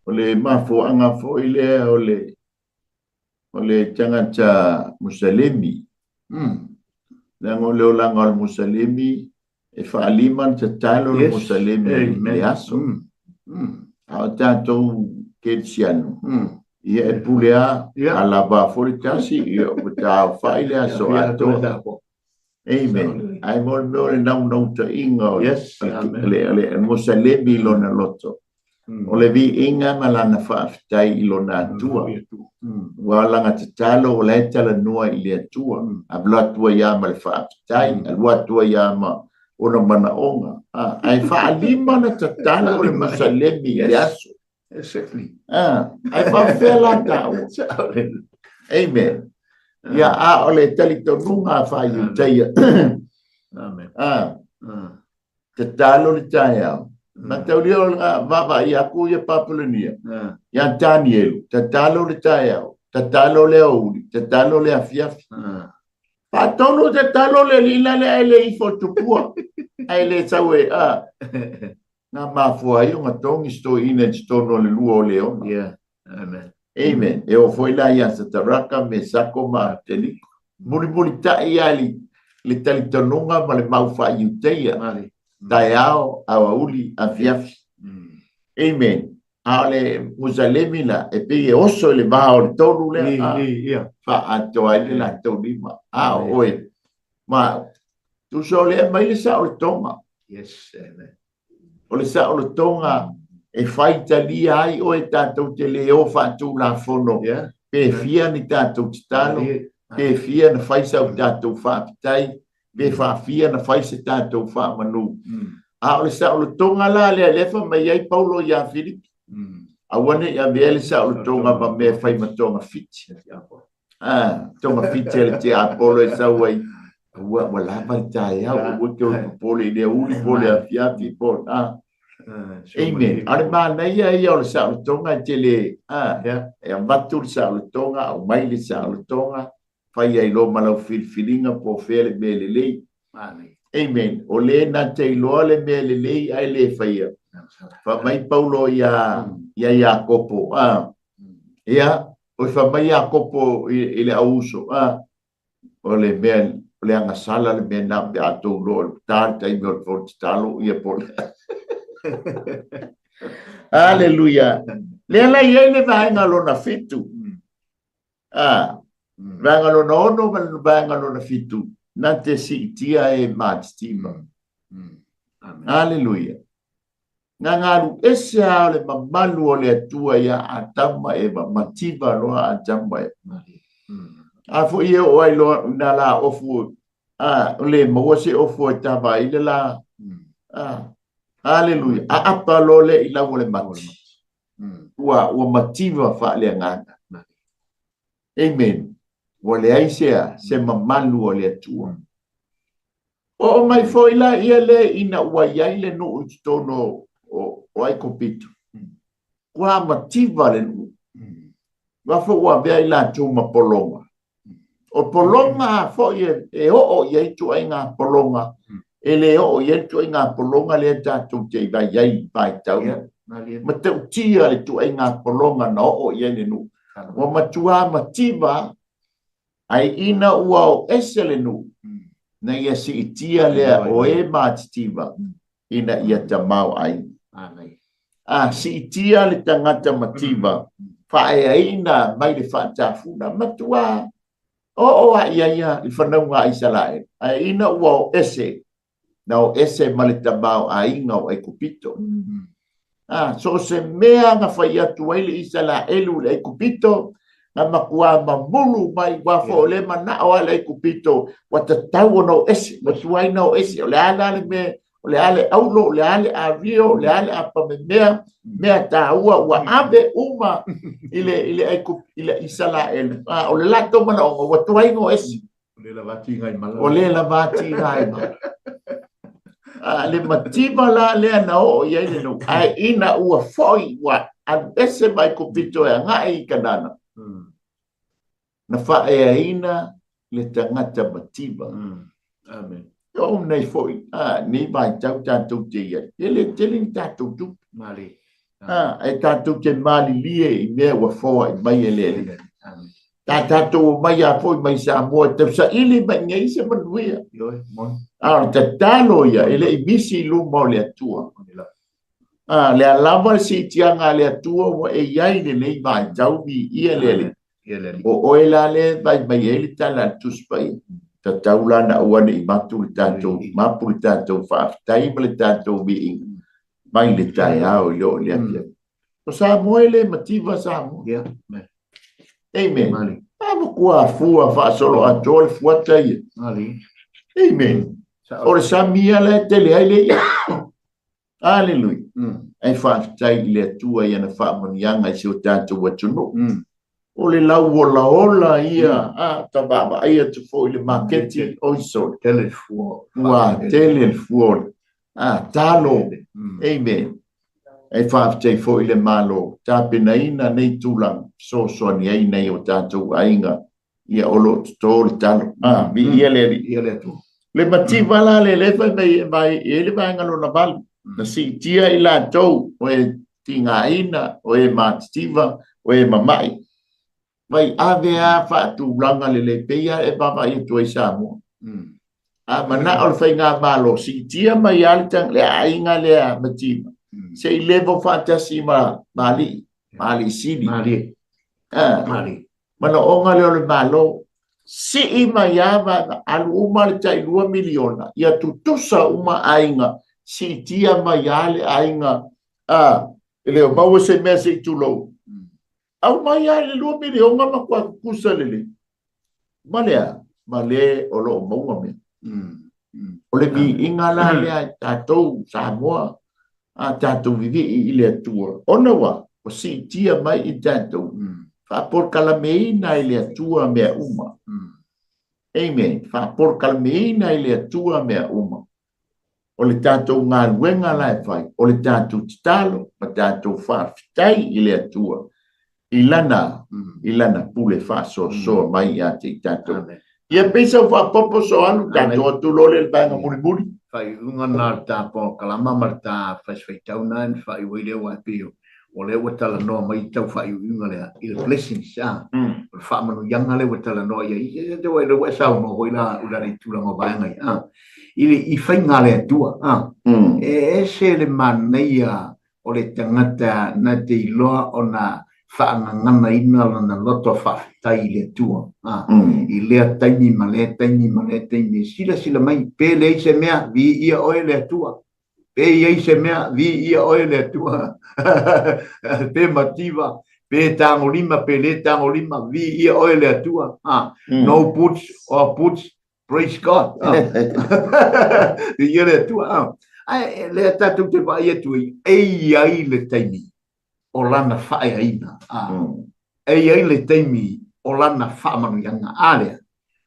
O le mafuaaga foi lea o le o le tagata Musalemi. Leaga o le olaga o le Musalemi, e faalima na tatalo le Musalemi i le aso. A o tatou Kerisiano, ia e pule lava, a lava foi le tasi, ia ua taaofai le aso atoa. Amen. Ae mo le mea o le naunautaiga o le Musalemi i lona loto, o le viiga ma lana faafetai i lona Atua. Ua lana tatalo o la e talanoa i le Atua, alu atu ai lava ma le faafetai, alu atu ai lava ma ona manaoga. Ae faalima na tatalo o le Musalemi i le aso.
Exactly.
Ae faafefea la taua? Amen. Ia, a o le talitonuga faa-Iutaia.
Amen.
Tatalo le taeao. Mataulia o le vaavaai aku ia Papulania. Ia Tanielu, tatalo le taeao, tatalo le aoauli, tatalo le afiafi. Faatolu tatalo le alii la lea ae le ifo i tupua. Ae le sau e, a. Na mafua ai ona togi se toeaina i totonu o le lua o Leona.
Yeah. Amen.
Amen. E oo foi la ia Sataraka, Mesako ma Ateliko. Mulimulitai lava i le talitonuga ma le mau faa-Iuteia. Taeao, aoauli, afiafi. Amen. A o le Musalemi la, e pei e oso i le va o le tolu lea, faaatoa ai le latou lima. A o oe, ma tusa o lea mai le saolotoga.
Yes, amen.
O le saolotoga e faitalia ai oe tatou te le o faatulafono,
Yeah.
pe fia ni tatou tatalo, pe fia na fai sau tatou faafetai, pe faafia na fai se tatou faamanu. A o le saolotoga la lea, lea fai mai ai Paulo ia Filipi, aua ne i avea le saolotoga ma mea e fai ma togafiti. Togafiti a le tiapolo e sau ai, ua ua lava le taeao, aua e te o popole i le aoauli po o le afiafi po o Amen. A o le manaia ia o le saolotoga e te le, e avatu le saolotoga, aumai le saolotoga, fai ai loa ma lau filifiliga po o fea le mea lelei. Amen. O le na te iloa le mea lelei ae le faia. Fai mai Paulo ia Iakopo, ia, oi fai mai Iakopo i le auuso, o le mea, o le agasala le mea na pe a tou loa le ta le taimi o le fono tatalo, ia po le. Aleluia. Lea la i ai le vaega lona 7. Vaega lona 6 ma le vaega lona 7, na te siitia e matitiva. Aleluia. Na galu ese lava o le mamalu o le Atua ia Atama Eva, mativa loa Atama Eva. A foi e oo ai loa na la ofu, a, o le maua se ofu e tava ai le la. A, aleluia. A apa loa le i lau o le mati. Ua, ua mativa faaleagaga. Amen. Ua leai se a, se mamalu o le Atua. Oo mai foi la ia lea ina ua i ai le nuu i totonu o Aikupito. Ua mativa le nuu. Ua foi ua avea i latou ma pologa. O pologa foi e oo i ai ituaiga pologa, e le oo i ai le ituaiga pologa lea tatou te vaai ai i vaitau. Matautia le ituaiga pologa na oo i ai le nuu. Ua matua mativa. Ae ina ua o ese le nuu, Na ia siitia lea o e matitiva ina ia tamaoaiga. A siitia le tagata mativa, faaeaina mai le faatafuna, matua oo lava i ai le fanauga a Isaraelu, ae ina ua o ese, na o ese ma le tamaoaiga o Aikupito. A, so o se mea na fai atu ai le Isaraelu i le Aikupito, na matua mamulu mai, ua foi o le manao a le Aikupito, ua tatau ona o ese, ua tuai na o ese. O le a la le mea, o le a le aulo, o le a le avio, o le a le apamemea, mea taua ua ave uma i le, i le, i le Isaraelu. A, o le latou manaoga, ua tuai na o ese.
O le lava tiga i mala.
O le lava tiga i mala. A, le mativa la lea na oo i ai le nuu. Ae ina ua foi, ua alu ese mai Aikupito e agai i Kanana. Na faaeaina le tagata mativa.
Amen.
E oo nei foi, a, nei vaitau tatou te i ai. E le tele ni tatou tupe.
Mali.
A, e tatou te malilie i mea ua foai mai e le Alii.
Amen.
Ta tatou omai lava foi mai Samoa e tausaili mai nei se manuia.
Ioe, moni.
A o le tatalo ia, e le i misi i luma o le Atua.
Moni lava.
A, lea lava le siitiaga a le Atua ua e i ai i lenei vaitau, viia le Alii.
Viia le Alii.
O oe la lea e vaai mai ai le tala a le Tusi Paia, tatau la ona aua ne i matu le tatou, mapu le tatou faafetai ma le tatou viiga mai le taeao i le oo i le afiafi. O Samoa e le mativa Samoa.
Yeah. Amen.
Amen.
Mali.
A matua fua faasolo atoa le fuata ia.
Mali.
Amen. O le sami ia la e tele ai le ia. Aleluia. Ae faafetai i le Atua i ana faamanuiaga i si o tatou atunuu. O le lauolaola ia, a ta vaavaai atu foi i le maketi, oi sole.
Tele le fua.
Ua tele le fua o le a, talo. Amen. Ae faafetai foi i le Malo tapenaina nei tulaga fesoasoani ai nai o tatou aiga ia o lo o toto le talo. A, viia le Alii.
Viia le Atua.
Le mativa la le le fai mai e mai e le vaega lona valu. Na siitia i latou o e tigaina, o e matitiva, o e mamai. Mai ave a faatulaga lelei pei lava e vaavaai atu ai Samoa. A manao le faigamalo, siitia mai lava le aiga lea mativa, se i level faatasi ma alii, ma alii sili.
Malie.
A,
Malie.
manaoga lea o le Malo, sii mai lava, alu uma le tai $2 miliona, ia tutusa uma aiga, siitia mai lava le aiga, a, e le o maua se mea se i tulou. Aumai lava le $2 miliona matua tutusa lelei. Ma le a? Ma le o lo o maua mea. O le viiga la lea e tatou Samoa, a tatou vivii i le Atua, ona ua siitia mai i tatou, faapolokalameina i le Atua mea uma. Amen. Faapolokalameina i le Atua mea uma. O le tatou galuega la e fai, o le tatou tatalo ma tatou faafetai i le Atua i lana, i lana pule faasoasoa mai ia te i tatou. Ia pei sau faapopo Soalu, tatou atu loa lea i le vaega mulimuli.
Faaiuga na o le ta polokalama ma le ta faisifaitau na na faaiu ai lea aua e pei o lea ua talanoa mai tau faaiuiuga lea i le blessings a o le faamanuiaga lea ua talanoa i ai ia te ua ua e saunoa foi la i lana tulaga o vaega ia a i le i faiga a le Atua a e ese le manaia o le tagata na te iloa ona faagaganaina lona loto faafetai i le Atua a i lea taimi ma lea taimi ma lea taimi e silasila mai pe leai se mea viia oe le Atua pe i ai se mea viia oe le Atua pe mativa pe tagolima pe le tagolima viia oe le Atua a no boots or boots praise God viia le Atua ae lea tatou te vaai atu ai e i ai le taimi o lana faaeaina e i ai le taimi o lana faamanuiaga a lea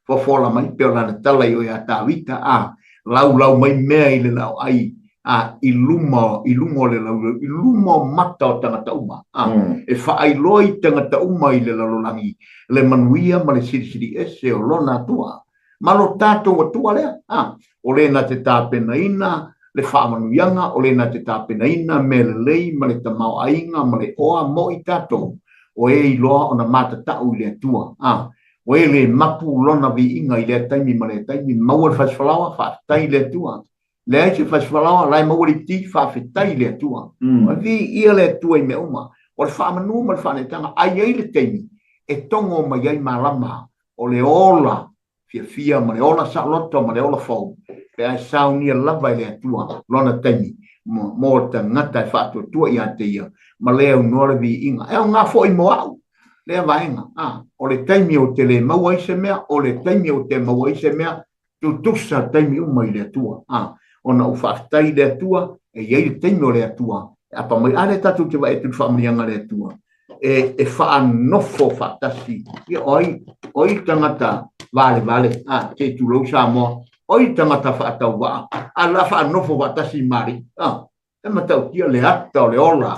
fofola mai pei o lana tala i oe a Tavita a laulau mai mea i le laoai a i luma i luga o le laulau i luma o mata o tagata uma a e faailoa i tagata uma i le lalolagi le manuia ma le silisili ese o lona Atua ma lo tatou Atua lea a o le na te tapenaina le faamanuiaga o le na te tapenaina mea lelei ma le tamaoaiga ma le oa mo i tatou o e iloa ona matatau i le Atua a. Ua e le mapu lona viiga i lea taimi ma lea taimi, maua le fasifalaoa, faafetai i le Atua. Leai se fasifalaoa, la e maua le iti, faafetai i le Atua. Mm. Viia le Atua i mea uma. O le faamanu ma le faaneetaga, a i ai le taimi e togo mai ai malama o le ola fiafia ma le ola saoloto ma le ola fou, pe a e saunia lava e le Atua lona taimi mo le tagata e faatuatua ia te ia, ma le aunoa le viiga. E aoga foi mo au lea vaega. A, o le taimi ou te le maua ai se mea, o le taimi ou te maua ai se mea, tutusa taimi uma i le Atua. A, ona ou faafetai i le Atua, e i ai le taimi o le Atua e apa mai. A lea tatou te vaai atu i le faamanuiaga a le Atua, e faanofo faatasi. Ia, o ai, o ai le tagata valevale, a, se i tulou Samoa, o ai le tagata faatauvaa, a la faanofo faatasi ma alii, a, e matautia le ata o le ola,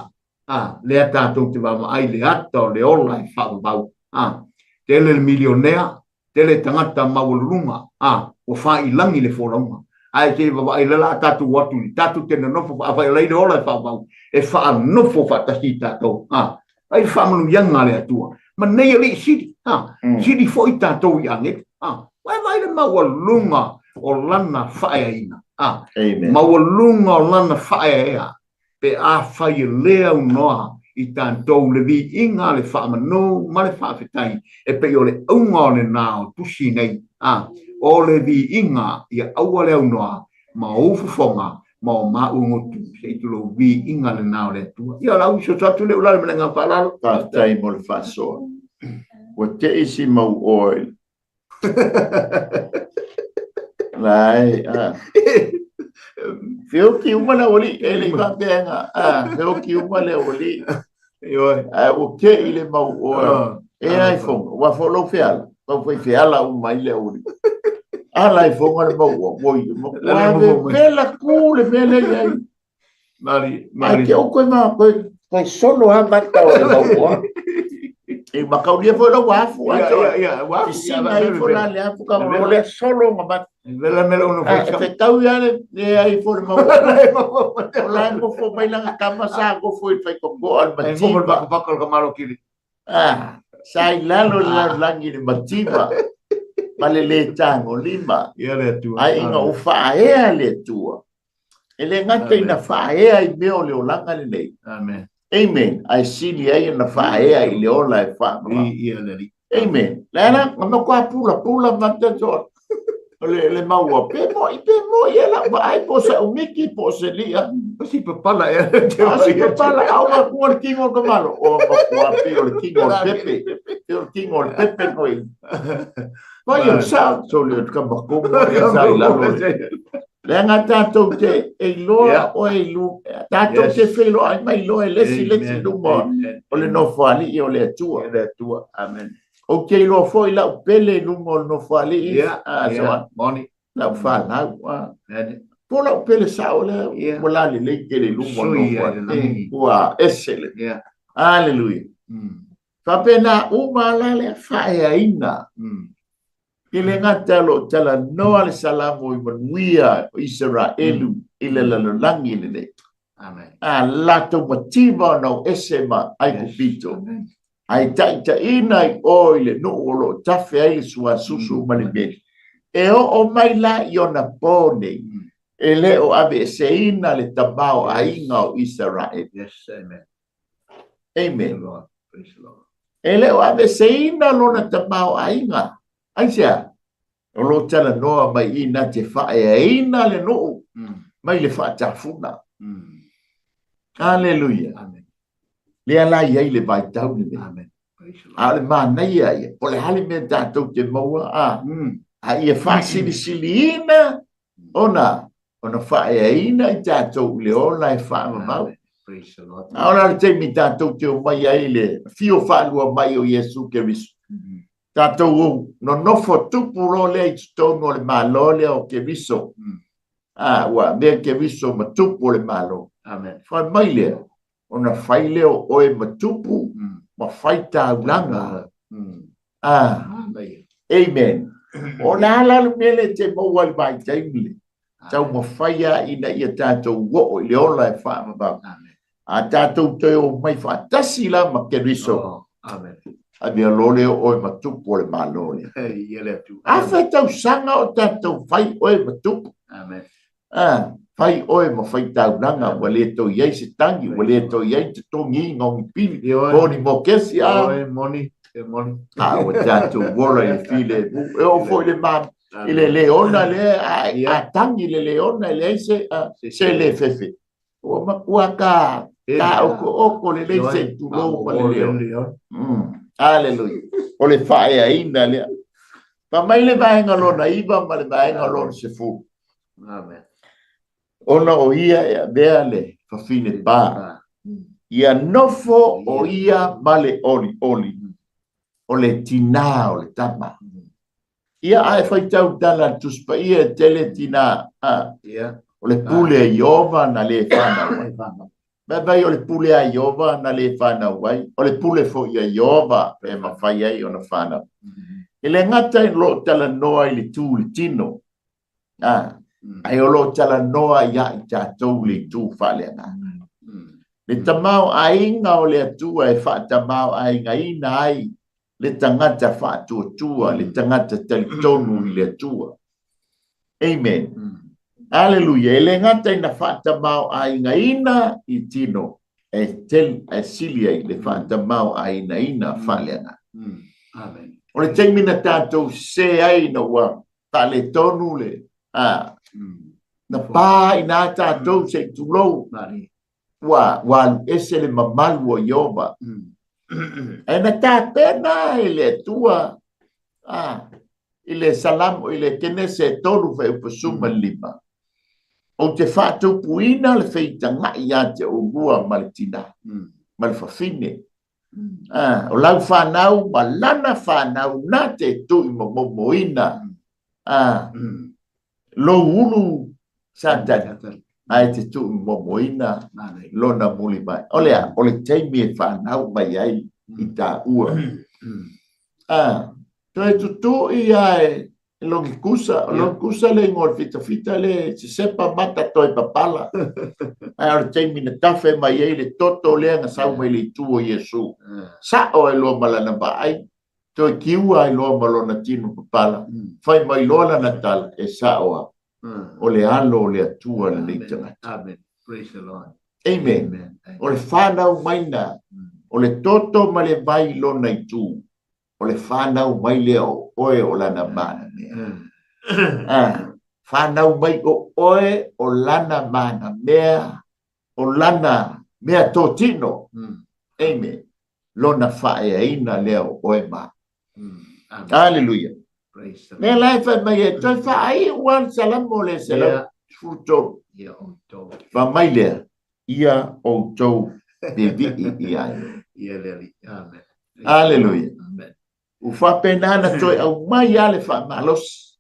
a, lea tatou te vaavaai le ata o le ola e faavavau, a, tele le milionea, tele tagata maualuluga, a, ua faailagi le folauga. Ae se i vavaai lea la a tatou o atu i tatou te nonofo, afai o la i le ola e faavavau, e faanofo faatasi i tatou, a, ai le faamanuiaga a le Atua. Ma nei alii sili, a, sili foi tatou i agelu, a, ua e vaai le maualuga o lana faaeaina, a, maualuga o lana faaeaea, pe afai e le aunoa i tatou le viiga, le faamanu ma le faafetai, e pei o le auga o lena o tusi nei, a, o le viiga ia aua le aunoa ma ou fofoga ma o maʻugutu, se i tulou viiga lena o le Atua. Ia, o lau soso atu lea ula le ma le faaaloalo.
Faafetai mo le faasoa. Ua te i si mau oe. Lai, a. Feoki uma le aualii, e le i faapea a, feoki uma le aualii.
Ioe.
Ae ua te i le mau oe. E ai fonga, ua fo lou feala, tau fai feala uma ai le aualii. Ala i fonga le mau oe, ua i, ua vela ku le mea lea i ai.
Mari, mari.
Ai te o koe ma koe, koe solo ha mata o le mau oa. E makaulia foi lau afu
a
ia
ia
ua sina ai fo la le afu ka o le solo nga mat.
Vela mele ono
foi. E fetau ia le le ai fo le mau. O la mo fo mai langa kama sa go fo i fai koko al
mati. E mo baka baka ka malo kili.
Ah, sa i lalo le lalolagi le mativa ma le le tagolima.
Ia le Atua.
Ai ina o faaea le Atua. E le gata ina faaea i mea o le olaga lenei.
Amen.
Amen. Ae sili ai ona faaea i le ola e faavavau.
Ia le Alii.
Amen. Le ala, na matua pulapula mata toa. O le, le maua, pe moi, pe moi e lau vaai po se umiki, po se lia.
O si papala e.
O si papala, au a kua le kingo o ka malo. O matua pe o le kingo o le pepe. Pe o le kingo o le pepe koe. Vai o sa, so le o ka makongo e sa i lalo. Leaga tatou te e iloa oe i lu, tatou te feiloai mai loa e le isi le isi i luma o le Nofoalii o le Atua.
Le Atua. Amen.
Ou te iloa foi lau pele i luma o le Nofoalii.
Yeah, yeah. Moni.
Lau fanau. Po lau pele sao lea, ua lalelei tele i luma o le Nofoalii. Ua ese le.
Yeah.
Hallelujah. Faapena uma la le faaeaina. E le gata o lo o talanoa le Salamo i manuia o Isaraelu i le lalolagi lenei.
Amen.
A latou mativa ona o ese ma Aikupito. Ae taitaiina i o i le nuu o lo o tafe ai le suasusu ma le meli. E oo mai la i ona po nei, e le o aveeseina le tamaoaiga o Isaraelu.
Yes, amen.
Amen. E le o aveeseina lona tamaoaiga. Aisea? O lo o talanoa mai i na te faaeaina le nuu mai le faatafuna. Aleluia.
Amen.
Lea la i ai le vaitau lenei.
Amen.
A o le manaia ia, po o le a le mea tatou te maua, a, a ia faasilisiliina ona ona faaeaina i tatou i le ola e faavavau. A o le taimi tatou te omai ai le afio faalua mai o Iesu Keriso. Tatou nonofo tupu loa lea i totonu o le Malo lea o Keriso. A, ua avea Keriso ma tupu o le Malo.
Amen.
Fai mai lea, ona fai lea o oe ma tupu ma fai taulaga. Ah, amen. O le a la le mea lea e te maua i le vaitaimi le taumafai lava ina ia tatou oo i le ola e faavavau. A tatou toe omai faatasi la ma Keriso.
Amen.
Avea loa lea o oe ma tupu o le Malo lea.
Ia le Atua.
Afe tausaga o tatou fai oe ma tupu.
Amen.
Ah, fai oe ma faitaulaga, ua le toe i ai se tagi, ua le toe i ai totogiina o ni pili, po o ni mokesi, a.
Ioe, moni, e moni.
A ua tatou ola i le filemu. E oo foi i le ma, i le leona lea, a, a tagi le leona, e leai se, a, se le fefe. Ua matua ta, ta okooko lelei se tulou ma le leona. Aleluia. O le faaeaina lea. Fai mai le vaega lona 9 ma le vaega lona 10.
Amen.
Ona o ia e avea le fafine pa. Ia nofo o ia ma le olioli o le tinā o le tama. Ia a e faitau tala a le Tusi Paia e tele tinā, a, o le pule a Ieova na le fanau ai. Vaivai o le pule a Ieova na le fanau ai, o le pule foi a Ieova e mafai ai ona fanau. E le gata i lo o talanoa i le tu i le tino, a, ae o lo o talanoa ia i tatou le itu faaleagaga. Le tamaoaiga o le Atua e faatamaoaigaina ai le tagata faatuatua, le tagata talitonu i le Atua. Amen. Aleluia. E le gata ina faatamaoaigaina i tino, e tele, e sili ai le faatamaoaigaina faaleagaga.
Amen.
O le taimi na tatou sese ai ina ua faaletonu le, a, na pa ina tatou se i tulou, ua, ua alu ese le mamalu o Ieova. Ae na tapena e le Atua, a, i le Salamo, i le Kenese e 3 fuaiupu 15, Ou te faatupuina le feitaga'i ia te oulua ma le tinā, ma le fafine. A, o lau fanau ma lana fanau na te tuuimomomoina, a, lou ulu Satani, ae te tuuimomoina lona muli mai. O le a? O le taimi e fanau mai ai i taua. A, toe tutu'i a e Logikusa, o Logikusa le igoa o le fitafita le sesepa mata toe papala. Ae o le taimi na tafe mai ai le toto lea na sau mai le itu o Iesu. Sa'o ai loa ma lana vaai, toe kiua ai loa ma lona tino papala, fai mai loa lana tala, e sa'o lava, o le Alo o le Atua lenei tagata.
Amen. Praise the Lord.
Amen. O le fanau mai na, o le toto ma le vai i lona itu, o le fanau mai lea o oe o lana manamea. Ah, fanau mai o oe o lana manamea, o lana mea totino. Amen. Lona faaeaina lea o oe ma. Aleluia. Lea la e fai mai e toe faaiu lava le Salamo le 113. Fai mai lea, ia outou vivii ia ia.
Ia le Alii. Amen.
Aleluia.
Amen.
Ua faapena na toe aumai lava le faamalosi.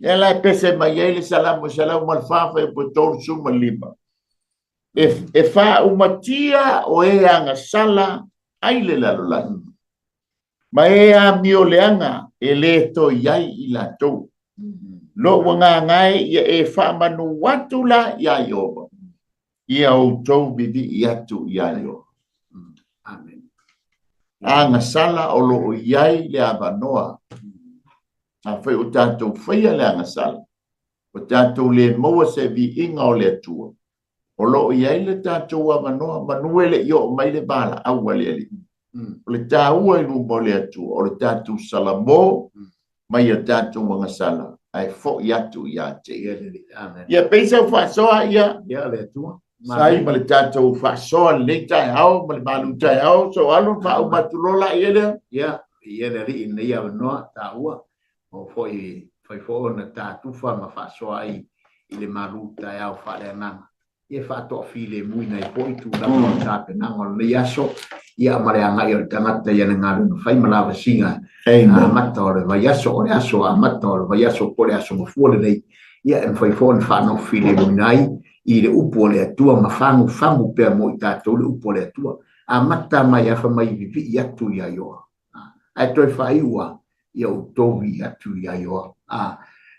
Lea la e pese mai ai le Salamo 104 fuaiupu 35. E, e faaumatia o e agasala ai le lalolagi, ma e amioleaga e le toe i ai i latou. Lou agaga e, ia e faamanu atu la iā Ieova, ia outou vivii atu iā Ieova.
Amen.
Agasala o lo o i ai le avanoa. Afai o tatou faia le agasala, o tatou le maua se viiga o le Atua, o lo o i ai le tatou avanoa, manu e le i oo mai le valaau a le Alii. O le taua i luma o le Atua, o le tatou salamo mai a tatou agasala, ae foi atu ia te Ia. Ia pei sau faasoa ia.
Ia le Atua.
Sai ma le tatou faasoa lenei taeao ma le malu taeao, so alo faauma atu loa la ia lea.
Ia, ia le Alii lenei avanoa taua, o foi fai foi ona tatufa ma faasoa ai i le malu taeao faaleagaga. Ia faatoafilemuina ai foi tulaga o le tapenaga o lenei aso, ia ma le agai o le tagata i ana galuega fai ma lavasiga amata o le vaiaso, o le aso amata o le vaiaso po o le aso mafua lenei, ia e mafai foi ona faanofofilemuina ai i le upu a le Atua ma fagufagu pea mo i tatou le upu a le Atua. Amata mai afa mai vivii atu ia Ioa. Ae toe faaiu lava, ia outou vivii atu ia Ioa.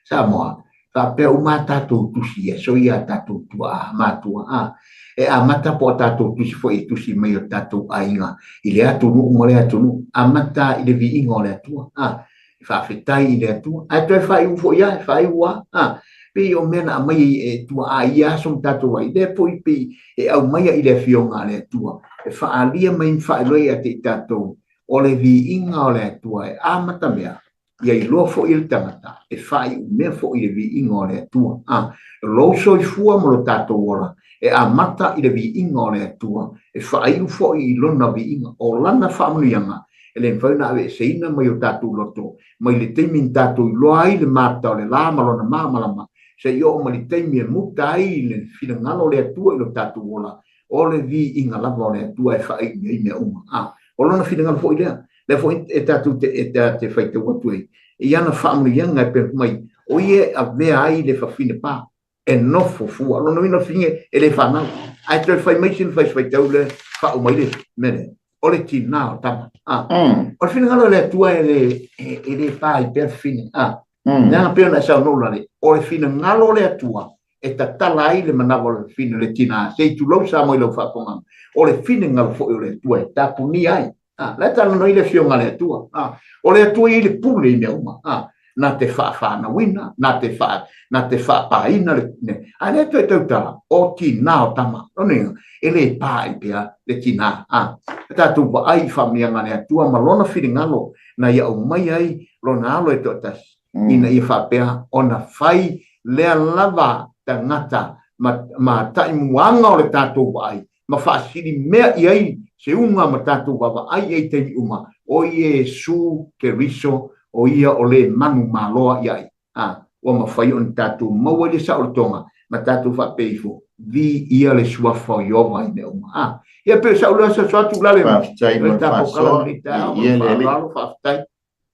Samoa, Faapea uma a tatou tusi i aso ia a tatou tuaa matua a e amata po o tatou tusi foi e tusi mai o tatou aiga i le atunuu ma le atunuu, amata i le viiga o le Atua a e faafetai i le Atua, ae toe faaiu foi lava, e faaiu lava a pei o mea na aumai e tuaa i ia aso ma tatou ai, lea foi pei e aumaia i le afioga a le Atua e faaalia mai ma faailoa ia te i tatou o le viiga o le Atua e amata mea ia iloa foi e le tagata e faaiu mea foi i le viiga o le Atua. A lou soifua ma lo tatou ola e amata i le viiga o le Atua, e faaiu foi i lona viiga. O lana faamanuiaga e le mafai ona aveeseina mai o tatou loto, mai le taimi na tatou iloa ai le mata o le la ma lona malamalama, seia oo mai le taimi e muta ai le finagalo o le Atua i lo tatou ola. O le viiga lava o le Atua e faaiu ai mea uma. A o lona finagalo foi lea, lea foi e tatou te e te faitau atu ai i ana faamanuiaga e pei mai o ia e avea ai le fafine pa e nofo fua. Lona uiga fafine e le fanau, ae toe fai mai sina faitau le faauma ai le mea lea, o le tinā o tama. A o le finagalo o le Atua e le pa ai pea le fafine. A leaga pei ona e saunoa lale, o le finagalo o le Atua e tatala ai le manawa o le fafine o le tinā, se i tulou Samoa i lau faafofoga, o le finagalo foi o le Atua e tapunia ai. A, la e talanoa ai le afioga a le Atua. A, o le Atua e i ai le pule i mea uma. A, na te faafanauina, na te faa, na te faapaina le, ne. A lea toe tautala, o tinā o tama. Lona uiga, e le pa ai pea le tinā. A, e tatou vaai i faamanuiaga a le Atua ma lona finagalo na ia aumai ai lona alo e toatasi, ina ia faapea ona fai lea lava tagata ma, ma taimuaga o le tatou vaai ma faasili mea i ai se uga ma tatou vaavaai i ai taimi uma, o Iesu Keriso, o ia o le manu maloa i ai. A, ua mafai ona tatou maua i le saolotoga ma tatou faapea ifo, Viia le suafa o Ieova i mea uma. A, ia pei o sau lea soso atu lale
Faafetai mo le faasoa. Viia le Alii.
Faafetai.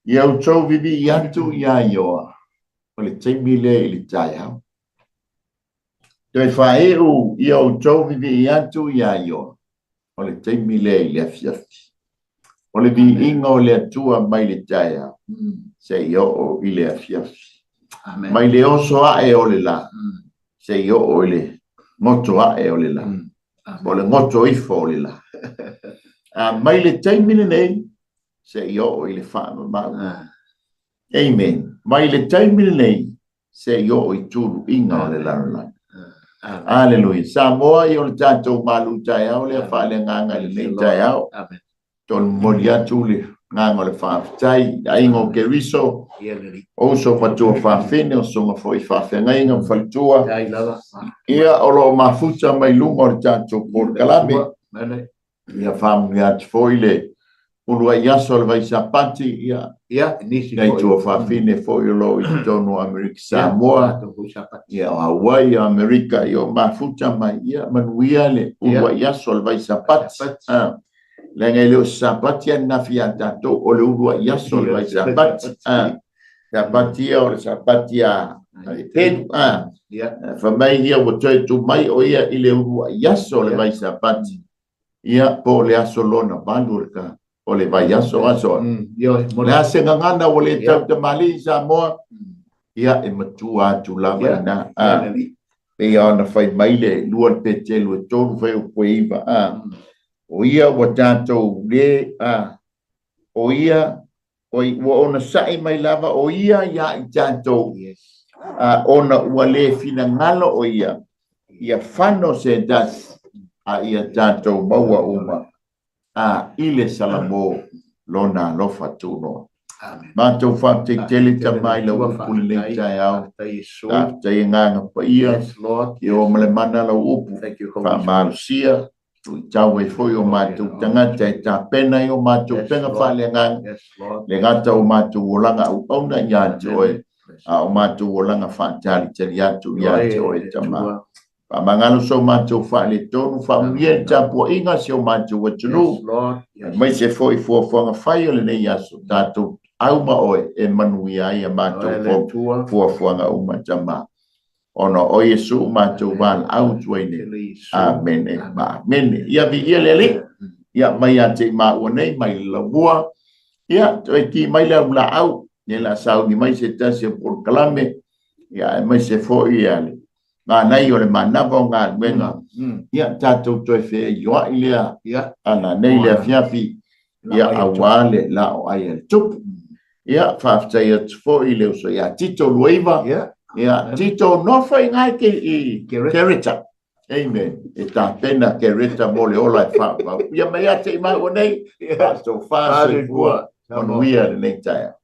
Ia outou vivii atu iā Ioa, o le taimi lea i le taeao. Toe faaiu ia outou vivii atu iā Ioa, o le taimi lea i le afiafi. O le viiga o le Atua mai le taeao seia oo i le afiafi. Mai le oso ae o le lā seia oo i le goto ae o le lā, po o le goto ifo o le lā. A mai le taimi lenei seia oo i le faamamau. Amen. Mai le taimi lenei seia oo i tuluiga o le lalolagi. Aleluia. Samoa, ia o le tatou malu taeao lea faaleagaga i lenei taeao. Toe momoli atu le agaga o le faafetai i aiga o Keriso, o uso matua faafine, o susuga foi i faafeagaiga ma faletua, ia o lo o mafuta mai luga o le tatou polokalame. Ia faamanuia atu foi le uluai aso o le Vaisapati, ia,
Ia, nisi
nai
foi.
tuafafine foi o lo o i totonu o Amerika
Samoa,
Ia,
foi Sapati.
ia, o Hawaii, o Amerika, ia, o mafuta mai, ia, manuia le uluai aso o le Vaisapati.
Vaisapati.
Ah, leaga e le o se Sapati ananafi ia tatou, o le uluai aso o le Vaisapati. Ah, Sapati ia o le Sapati a le Pelu. Ah,
Ia,
fai mai ia ua toe tu mai o ia i le uluai aso o le Vaisapati. Ia, po o le aso lona valu o le ka, o le vaiaso aso.
Ioe,
O le a se gagana ua le tautamalii i Samoa, ia e matua atu lava
Ia.
ina. Ah,
Alii.
pei ona fai mai le lua le Petelu e tolu fai o koe iva. Ah, o ia ua tatou le, ah, o ia, oi, ua ona sa'i mai lava o ia iā i tatou,
Yes.
ah, ona ua le finagalo o ia, ia fano se tasi, a ia tatou maua uma, a i le salamo lona alofa tunoa.
Amen.
Matou faafetai tele Tama i lau upu i lenei taeao.
Faafetai Iesu.
Faafetai agaga paia,
Yes, Lord.
ia o ma le mana lau upu.
Thank you, Holy Spirit.
Faamalosia, tuitau ai foi o matou tagata e tapena ai o matou
Yes,
pega
Lord.
faaleagaga.
Yes, Lord.
Le gata o matou olaga auauna ia te oe,
Amen.
a o matou olaga faatalitali atu ia te oe Tama.
Atua.
Faamagalo so matou faaletonu, faamanuia le tapuaiga si o matou atunuu.
Yes, Lord. Yes.
Aemaise foi fuafuaga fai o lenei aso, tatou auma oe e manuia ai a matou
Oe le Atua.
fuafuaga uma Tama. Ona o Iesu matou valaau atu ai nei.
Tele Iesu.
Amene ma amene. Ia viia le Alii. Ia mai ia te i maua nei, mai le laumua. Ia, toe ki mai le au laau. Ia la sauni mai se tasi o polokalame. Ia, aemaise foi ia le manaia o le manava o galuega. Ia, tatou toe feioai lea ana nei le afiafi, ia, aua le laoai a le Tupu. Ia, faafetai atu foi i le uso ia Tito Luaiva. Ia, Tito, nofo i ina i Kereta. Amen. E tapena Kereta mo le ola e faavavau. Ia mai ia te i maua nei, faatofa soifua, manuia lenei taeao.